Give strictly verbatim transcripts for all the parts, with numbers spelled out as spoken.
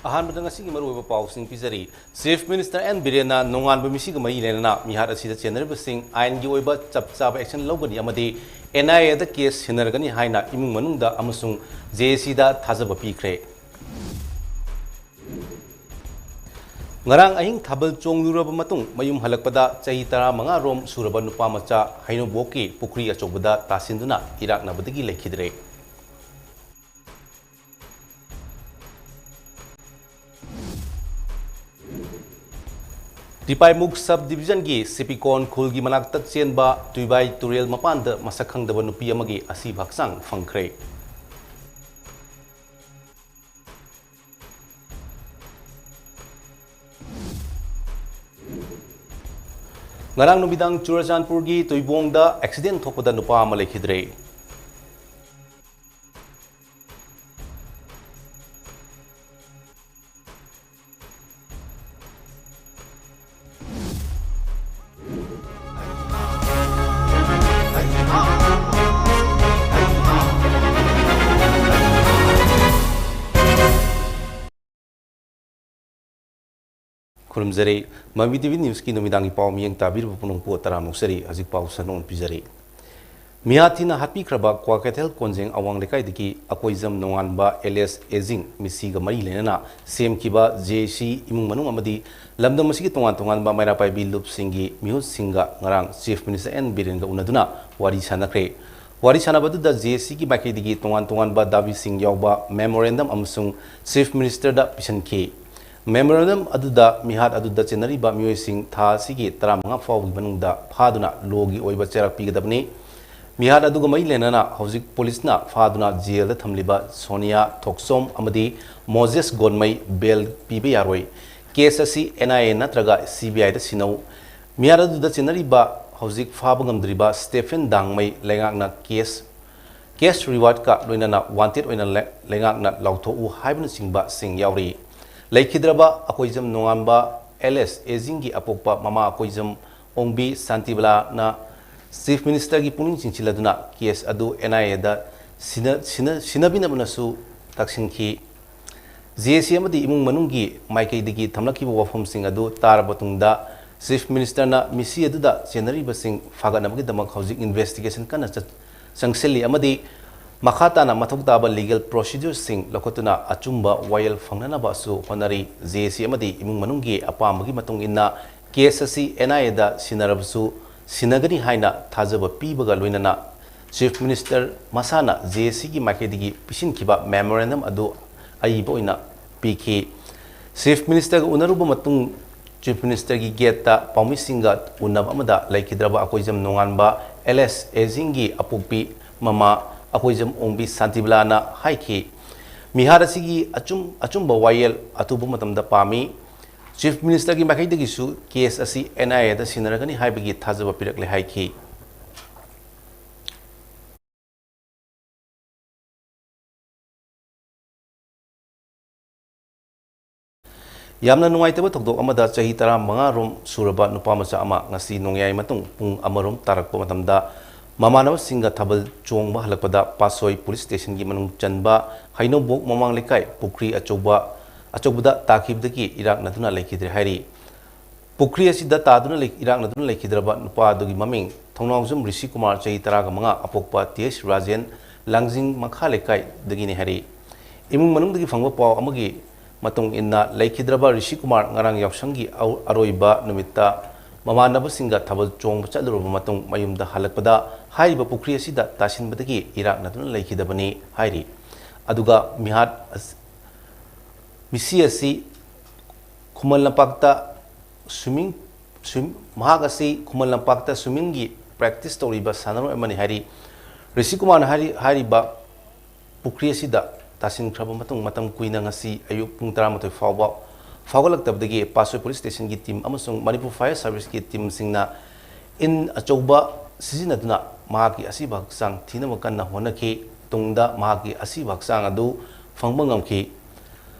ꯑꯍꯥꯟꯕꯗ ꯉꯁꯤꯒꯤ ꯃꯔꯨꯑꯣꯏꯕ ꯄꯥꯎꯁꯤꯡ ꯄꯤꯖꯔꯤ꯫ Chief Minister ꯑꯦꯟ ꯕꯤꯔꯦꯟꯅ ꯅꯣꯡꯉꯥꯟꯕ ꯃꯤꯁꯤꯒ ꯃꯔꯤ ꯂꯩꯅꯅ ꯃꯤꯍꯥꯠ ꯑꯁꯤꯗ ꯆꯦꯟꯅꯔꯤꯕꯁꯤꯡ ꯑꯥꯏꯟꯒꯤ ꯑꯣꯏꯕ ꯆꯞ ꯆꯥꯕ action ꯂꯧꯒꯅꯤ ꯑꯃꯗꯤ N I A the case ꯁꯤꯟꯅꯔꯒꯅꯤ ꯍꯥꯏꯅ ꯏꯃꯨꯡ ꯃꯅꯨꯡꯗ ꯑꯃꯁꯨꯡ J A C ꯗ ꯊꯥꯖꯕ ꯄꯤꯈ꯭ꯔꯦ꯫ ꯉꯔꯥꯡ ꯑꯍꯤꯡ ꯊꯥꯕꯜ ꯆꯣꯡꯂꯨꯔꯕ ꯃꯇꯨꯡ ꯃꯌꯨꯝ ꯍꯜꯂꯛꯄꯗ ꯆꯍꯤ ꯇꯔꯥꯃꯉꯥ ꯔꯣꯝ ꯁꯨꯔꯕ ꯅꯨꯄꯥ ꯃꯆꯥ ꯍꯩꯅꯧꯕꯣꯛꯀꯤ ꯄꯨꯈ꯭ꯔꯤ ꯑꯆꯧꯕꯗ ꯇꯥꯁꯤꯟꯗꯨꯅ ꯏꯔꯥꯛꯅꯕꯗꯒꯤ ꯂꯩꯈꯤꯗ꯭ꯔꯦ꯫ ꯇꯤꯄꯥꯏꯃꯨꯛ sub division ꯒꯤ ꯁꯤꯄꯤꯀꯣꯟ ꯈꯨꯜꯒꯤ ꯃꯅꯥꯛꯇ ꯆꯦꯟꯕ ꯇꯨꯏꯕꯥꯏ ꯇꯨꯔꯦꯜ ꯃꯄꯥꯟꯗ ꯃꯁꯛ ꯈꯪꯗꯕ ꯅꯨꯄꯤ ꯑꯃꯒꯤ ꯑꯁꯤꯕ ꯍꯛꯆꯥꯡ ꯐꯪꯈ꯭ꯔꯦ꯫ ꯉꯔꯥꯡ ꯅꯨꯃꯤꯗꯥꯡ ꯆꯨꯔꯆꯥꯟꯄꯨꯔꯒꯤ ꯇꯨꯏꯕꯣꯡꯗ accident ꯊꯣꯛꯄꯗ ꯅꯨꯄꯥ ꯑꯃ ꯂꯩꯈꯤꯗ꯭ꯔꯦ꯫ ꯈꯨꯔꯨꯝꯖꯔꯤ꯫ ꯃꯃꯤ T V News ꯀꯤ ꯅꯨꯃꯤꯗꯥꯡꯒꯤ ꯄꯥꯎ ꯃꯤꯠꯌꯦꯡ ꯇꯥꯕꯤꯔꯤꯕ ꯄꯨꯝꯅꯃꯛꯄꯨ ꯇꯔꯥꯝꯅ ꯑꯣꯛꯆꯔꯤ꯫ ꯍꯧꯖꯤꯛ ꯄꯥꯎ ꯁꯟꯗꯣꯛꯅ ꯄꯤꯖꯔꯤ꯫ ꯃꯤꯍꯥꯠ ꯊꯤꯅ ꯍꯥꯠꯄꯤꯈ꯭ꯔꯕ ꯀ꯭ꯋꯥꯀꯩꯊꯦꯜ ꯀꯣꯟꯖꯦꯡ ꯑꯋꯥꯡ ꯂꯩꯀꯥꯏꯗꯒꯤ ꯑꯀꯣꯏꯖꯝ ꯅꯣꯡꯉꯥꯟꯕ alias ꯑꯦꯖꯤꯡ ꯃꯤꯁꯤꯒ ꯃꯔꯤ ꯂꯩꯅꯅ ꯁꯦꯝꯈꯤꯕ J A C ꯏꯃꯨꯡ ꯃꯅꯨꯡ ꯑꯃꯗꯤ ꯂꯝꯗꯝ ꯑꯁꯤꯒꯤ ꯇꯣꯉꯥꯟ ꯇꯣꯉꯥꯟꯕ ꯃꯩꯔꯥ ꯄꯥꯏꯕꯤ ꯂꯨꯞꯁꯤꯡꯒꯤ ꯃꯤꯍꯨꯠꯁꯤꯡꯒ ꯉꯔꯥꯡ Chief Minister ꯑꯦꯟ ꯕꯤꯔꯦꯟꯒ ꯎꯅꯗꯨꯅ ꯋꯥꯔꯤ ꯁꯥꯟꯅꯈ꯭ꯔꯦ꯫ ꯋꯥꯔꯤ ꯁꯥꯟꯅꯕ ꯑꯗꯨꯗ J A C ꯒꯤ ꯃꯥꯏꯀꯩꯗꯒꯤ ꯇꯣꯉꯥꯟ ꯇꯣꯉꯥꯟꯕ ꯗꯥꯕꯤꯁꯤꯡ ꯌꯥꯎꯕ memorandum ꯑꯃꯁꯨꯡ Chief Minister ꯗ ꯄꯤꯁꯤꯟꯈꯤ꯫ Memorandum ꯑꯗꯨꯗ ꯃꯤꯍꯥꯠ ꯑꯗꯨꯗ ꯆꯦꯟꯅꯔꯤꯕ ꯃꯤꯑꯣꯏꯁꯤꯡ ꯊꯥ ꯑꯁꯤꯒꯤ ꯇꯔꯥꯃꯉꯥ ꯐꯥꯎꯕꯒꯤ ꯃꯅꯨꯡꯗ ꯐꯥꯗꯨꯅ law ꯒꯤ ꯑꯣꯏꯕ ꯆꯩꯔꯥꯛ ꯄꯤꯒꯗꯕꯅꯤ꯫ ꯃꯤꯍꯥꯠ ꯑꯗꯨꯒ ꯃꯔꯤ ꯂꯩꯅꯅ ꯍꯧꯖꯤꯛ ꯄꯨꯂꯤꯁꯅ ꯐꯥꯗꯨꯅ jail ꯗ ꯊꯝꯂꯤꯕ ꯁꯣꯅꯤꯌꯥ ꯊꯣꯛꯆꯣꯝ ꯑꯃꯗꯤ ꯃꯣꯖꯦꯁ ꯒꯣꯟꯃꯩ bail ꯄꯤꯕ ꯌꯥꯔꯣꯏ꯫ Case ꯑꯁꯤ N I A ꯅꯠꯇ꯭ꯔꯒ C B I ꯗ ꯁꯤꯟꯅꯧ꯫ ꯃꯤꯍꯥꯠ ꯑꯗꯨꯗ ꯆꯦꯟꯅꯔꯤꯕ ꯍꯧꯖꯤꯛ ꯐꯥꯕ ꯉꯝꯗ꯭ꯔꯤꯕ ꯁ꯭ꯇꯦꯐꯦꯟ ꯗꯥꯡꯃꯩ ꯂꯩꯉꯥꯛꯅ case cash reward ꯀ ꯂꯣꯏꯅꯅ wanted ꯑꯣꯏꯅ ꯂꯩ-, ꯂꯩꯉꯥꯛꯅ ꯂꯥꯎꯊꯣꯛꯎ ꯍꯥꯏꯕꯅꯆꯤꯡꯕꯁꯤꯡ ꯌꯥꯎꯔꯤ꯫ ꯂꯩꯈꯤꯗ꯭ꯔꯕ ꯑꯀꯣꯏꯖꯝ ꯅꯣꯡꯉꯥꯟꯕ alias ꯑꯦꯖꯤꯡꯒꯤ ꯑꯄꯣꯛꯄ ꯃꯃꯥ ꯑꯀꯣꯏꯖꯝ ꯑꯣꯡꯕꯤ ꯁꯥꯟꯇꯤꯕꯂꯥꯅ Chief Minister ꯒꯤ ꯄꯨꯛꯅꯤꯡ ꯆꯤꯡꯁꯤꯜꯂꯗꯨꯅ case ꯑꯗꯨ N I A ꯗ ꯁꯤꯟꯅ-, ꯁꯤꯟꯅ-, ꯁꯤꯟꯅꯕꯤꯅꯕꯅꯁꯨ ꯇꯛꯁꯤꯟꯈꯤ꯫ ꯖꯦ ꯑꯦ ꯁꯤ ꯑꯃꯗꯤ ꯏꯃꯨꯡ ꯃꯅꯨꯡꯒꯤ ꯃꯥꯏꯀꯩꯗꯒꯤ ꯊꯝꯂꯛꯈꯤꯕ ꯋꯥꯐꯝꯁꯤꯡ ꯑꯗꯨ ꯇꯥꯔꯕ ꯇꯨꯡꯗ, Chief Ministerꯅ ꯃꯤꯁꯤ ꯑꯗꯨꯗ ꯆꯦꯟꯅꯔꯤꯕꯁꯤꯡ ꯐꯥꯒꯠꯅꯕꯒꯤꯗꯃꯛ ꯍꯧꯖꯤꯛ investigation ꯀꯟꯅ ꯆꯠ-, ꯆꯪꯁꯤꯜꯂꯤ ꯑꯃꯗꯤ ꯃꯈꯥ ꯇꯥꯅ ꯃꯊꯧ ꯇꯥꯕ legal procedureꯁꯤꯡ ꯂꯧꯈꯠꯇꯨꯅ ꯑꯆꯨꯝꯕ ꯋꯥꯌꯦꯜ ꯐꯪꯅꯅꯕꯁꯨ ꯍꯣꯠꯅꯔꯤ꯫ ꯖꯦ ꯑꯦ ꯁꯤ ꯑꯃꯗꯤ ꯏꯃꯨꯡ ꯃꯅꯨꯡꯒꯤ ꯑꯄꯥꯝꯕꯒꯤ ꯃꯇꯨꯡ ꯏꯟꯅ case ꯑꯁꯤ N I Aꯗ ꯁꯤꯟꯅꯔꯕꯁꯨ ꯁꯤꯟꯅꯒꯅꯤ ꯍꯥꯏꯅ ꯊꯥꯖꯕ ꯄꯤꯕꯒ ꯂꯣꯏꯅꯅ Chief Minister ꯃꯁꯥꯅ J A Cꯒꯤ ꯃꯥꯏꯀꯩꯗꯒꯤ ꯄꯤꯁꯤꯟꯈꯤꯕ memorandum ꯑꯗꯨ ꯑꯏꯕ ꯑꯣꯏꯅ ꯄꯤꯈꯤ꯫ Chief Ministerꯒ ꯎꯅꯔꯨꯕ ꯃꯇꯨꯡ Chief Ministerꯒꯤ gateꯇ ꯄꯥꯎꯃꯤꯁꯤꯡꯒ ꯎꯅꯕ ꯑꯃꯗ ꯂꯩꯈꯤꯗ꯭ꯔꯕ ꯑꯀꯣꯏꯖꯝ ꯅꯣꯡꯉꯥꯟꯕ alias ꯑꯦꯖꯤꯡꯒꯤ ꯑꯄꯣꯛꯄꯤ ꯃꯃꯥ ꯑꯀꯣꯏꯖꯝ ꯑꯣꯡꯕꯤ ꯁꯥꯟꯇꯤꯕꯂꯥꯅ ꯍꯥꯏꯈꯤ, ꯃꯤꯍꯥꯠ ꯑꯁꯤꯒꯤ ꯑꯆꯨꯝ-, ꯑꯆꯨꯝꯕ ꯋꯥꯌꯦꯜ ꯑꯊꯨꯕ ꯃꯇꯝꯗ ꯄꯥꯝꯃꯤ꯫ Chief Ministerꯒꯤ ꯃꯥꯏꯀꯩꯗꯒꯤꯁꯨ case ꯑꯁꯤ N I Aꯗ ꯁꯤꯟꯅꯔꯒꯅꯤ ꯍꯥꯏꯕꯒꯤ ꯊꯥꯖꯕ ꯄꯤꯔꯛꯂꯦ ꯍꯥꯏꯈꯤ꯫ ꯌꯥꯝꯅ ꯅꯨꯡꯉꯥꯏꯇꯕ ꯊꯧꯗꯣꯛ ꯑꯃꯗ ꯆꯍꯤ ꯇꯔꯥꯃꯉꯥ ꯔꯣꯝ ꯁꯨꯔꯕ ꯅꯨꯄꯥ ꯃꯆꯥ ꯑꯃ ꯉꯁꯤ ꯅꯣꯡꯌꯥꯏ ꯃꯇꯨꯡ ꯄꯨꯡ ꯑꯃ ꯔꯣꯝ ꯇꯥꯔꯛꯄ ꯃꯇꯝꯗ ꯃꯃꯥꯟꯅꯕꯁꯤꯡꯒ ꯊꯥꯕꯜ ꯆꯣꯡꯕ ꯍꯜꯂꯛꯄꯗ ꯄꯥꯠꯁꯣꯏ police stationꯒꯤ ꯃꯅꯨꯡ ꯆꯟꯕ ꯍꯩꯅꯧꯕꯣꯛ ꯃꯃꯥꯡ ꯂꯩꯀꯥꯏ ꯄꯨꯈ꯭ꯔꯤ ꯑꯆꯧꯕ, ꯑꯆꯧꯕꯗ ꯇꯥꯈꯤꯕꯗꯒꯤ ꯏꯔꯥꯛꯅꯗꯨꯅ ꯂꯩꯈꯤꯗ꯭ꯔꯦ ꯍꯥꯏꯔꯤ꯫ ꯄꯨꯈ꯭ꯔꯤ ꯑꯁꯤꯗ ꯇꯥꯗꯨꯅ ꯂꯩ-, ꯏꯔꯥꯛꯅꯗꯨꯅ ꯂꯩꯈꯤꯗ꯭ꯔꯕ ꯅꯨꯄꯥ ꯑꯗꯨꯒꯤ ꯃꯃꯤꯡ ꯊꯧꯅꯥꯎꯖꯝ ꯔꯤꯁꯤ ꯀꯨꯃꯥꯔ, ꯆꯍꯤ ꯇꯔꯥꯒ ꯃꯉꯥ, ꯑꯄꯣꯛꯄ ꯇꯤ ꯑꯩꯆ ꯔꯥꯖꯦꯟ, ꯂꯥꯡꯖꯤꯡ ꯃꯈꯥ ꯂꯩꯀꯥꯏꯗꯒꯤꯅꯤ ꯍꯥꯏꯔꯤ꯫ ꯏꯃꯨꯡ ꯃꯅꯨꯡꯗꯒꯤ ꯐꯪꯕ ꯄꯥꯎ ꯑꯃꯒꯤ ꯃꯇꯨꯡ ꯏꯟꯅ, ꯂꯩꯈꯤꯗ꯭ꯔꯕ ꯔꯤꯁꯤ ꯀꯨꯃꯥꯔ ꯉꯔꯥꯡ ꯌꯥꯎꯁꯪꯒꯤ ꯑꯧ-, ꯑꯔꯣꯏꯕ ꯅꯨꯃꯤꯠꯇ ꯃꯃꯥꯟꯅꯕꯁꯤꯡꯒ ꯊꯥꯕꯜ ꯆꯣꯡꯕ ꯆꯠꯂꯨꯔꯕ ꯃꯇꯨꯡ ꯃꯌꯨꯝꯗ ꯍꯜꯂꯛꯄꯗ ꯍꯥꯏꯔꯤꯕ ꯄꯨꯈ꯭ꯔꯤ ꯑꯁꯤꯗ ꯇꯥꯁꯤꯟꯕꯗꯒꯤ ꯏꯔꯥꯛꯅꯗꯨꯅ ꯂꯩꯈꯤꯗꯕꯅꯤ ꯍꯥꯏꯔꯤ꯫ ꯑꯗꯨꯒ ꯃꯤꯍꯥꯠ ꯑꯁ-, ꯃꯤꯁꯤ ꯑꯁꯤ ꯈꯨꯃꯟ ꯂꯝꯄꯥꯛꯇ swimming, swim-, ꯃꯍꯥꯛ ꯑꯁꯤ ꯈꯨꯃꯟ ꯂꯝꯄꯥꯛꯇ swimmingꯒꯤ practice ꯇꯧꯔꯤꯕ ꯁꯥꯟꯅꯔꯣꯏ ꯑꯃꯅꯤ ꯍꯥꯏꯔꯤ꯫ ꯔꯤꯁꯤ ꯀꯨꯃꯥꯔꯅ ꯍꯥꯏꯔꯤ-, ꯍꯥꯏꯔꯤꯕ ꯄꯨꯈ꯭ꯔꯤ ꯑꯁꯤꯗ ꯇꯥꯁꯤꯟꯈ꯭ꯔꯕ ꯃꯇꯨꯡ ꯃꯇꯝ ꯀꯨꯏꯅ ꯉꯁꯤ ꯑꯌꯨꯛ ꯄꯨꯡ ꯇꯔꯥꯃꯥꯊꯣꯏ ꯐꯥꯎꯕ ꯐꯥꯎꯒꯠꯂꯛꯇꯕꯗꯒꯤ ꯄꯥꯠꯁꯣꯏ police stationꯒꯤ team ꯑꯃꯁꯨꯡ ꯃꯅꯤꯄꯨꯔ fire serviceꯀꯤ teamꯁꯤꯡꯅ ꯏꯟ ꯑꯆꯧꯕ ꯁꯤꯖꯤꯟꯅꯗꯨꯅ ꯃꯍꯥꯛꯀꯤ ꯑꯁꯤꯕ ꯍꯛꯆꯥꯡ ꯊꯤꯅꯕ ꯀꯟꯅ ꯍꯣꯠꯅꯈꯤ꯫ ꯇꯨꯡꯗ ꯃꯍꯥꯛꯀꯤ ꯑꯁꯤꯕ ꯍꯛꯆꯥꯡ ꯑꯗꯨ ꯐꯪꯕ ꯉꯝꯈꯤ꯫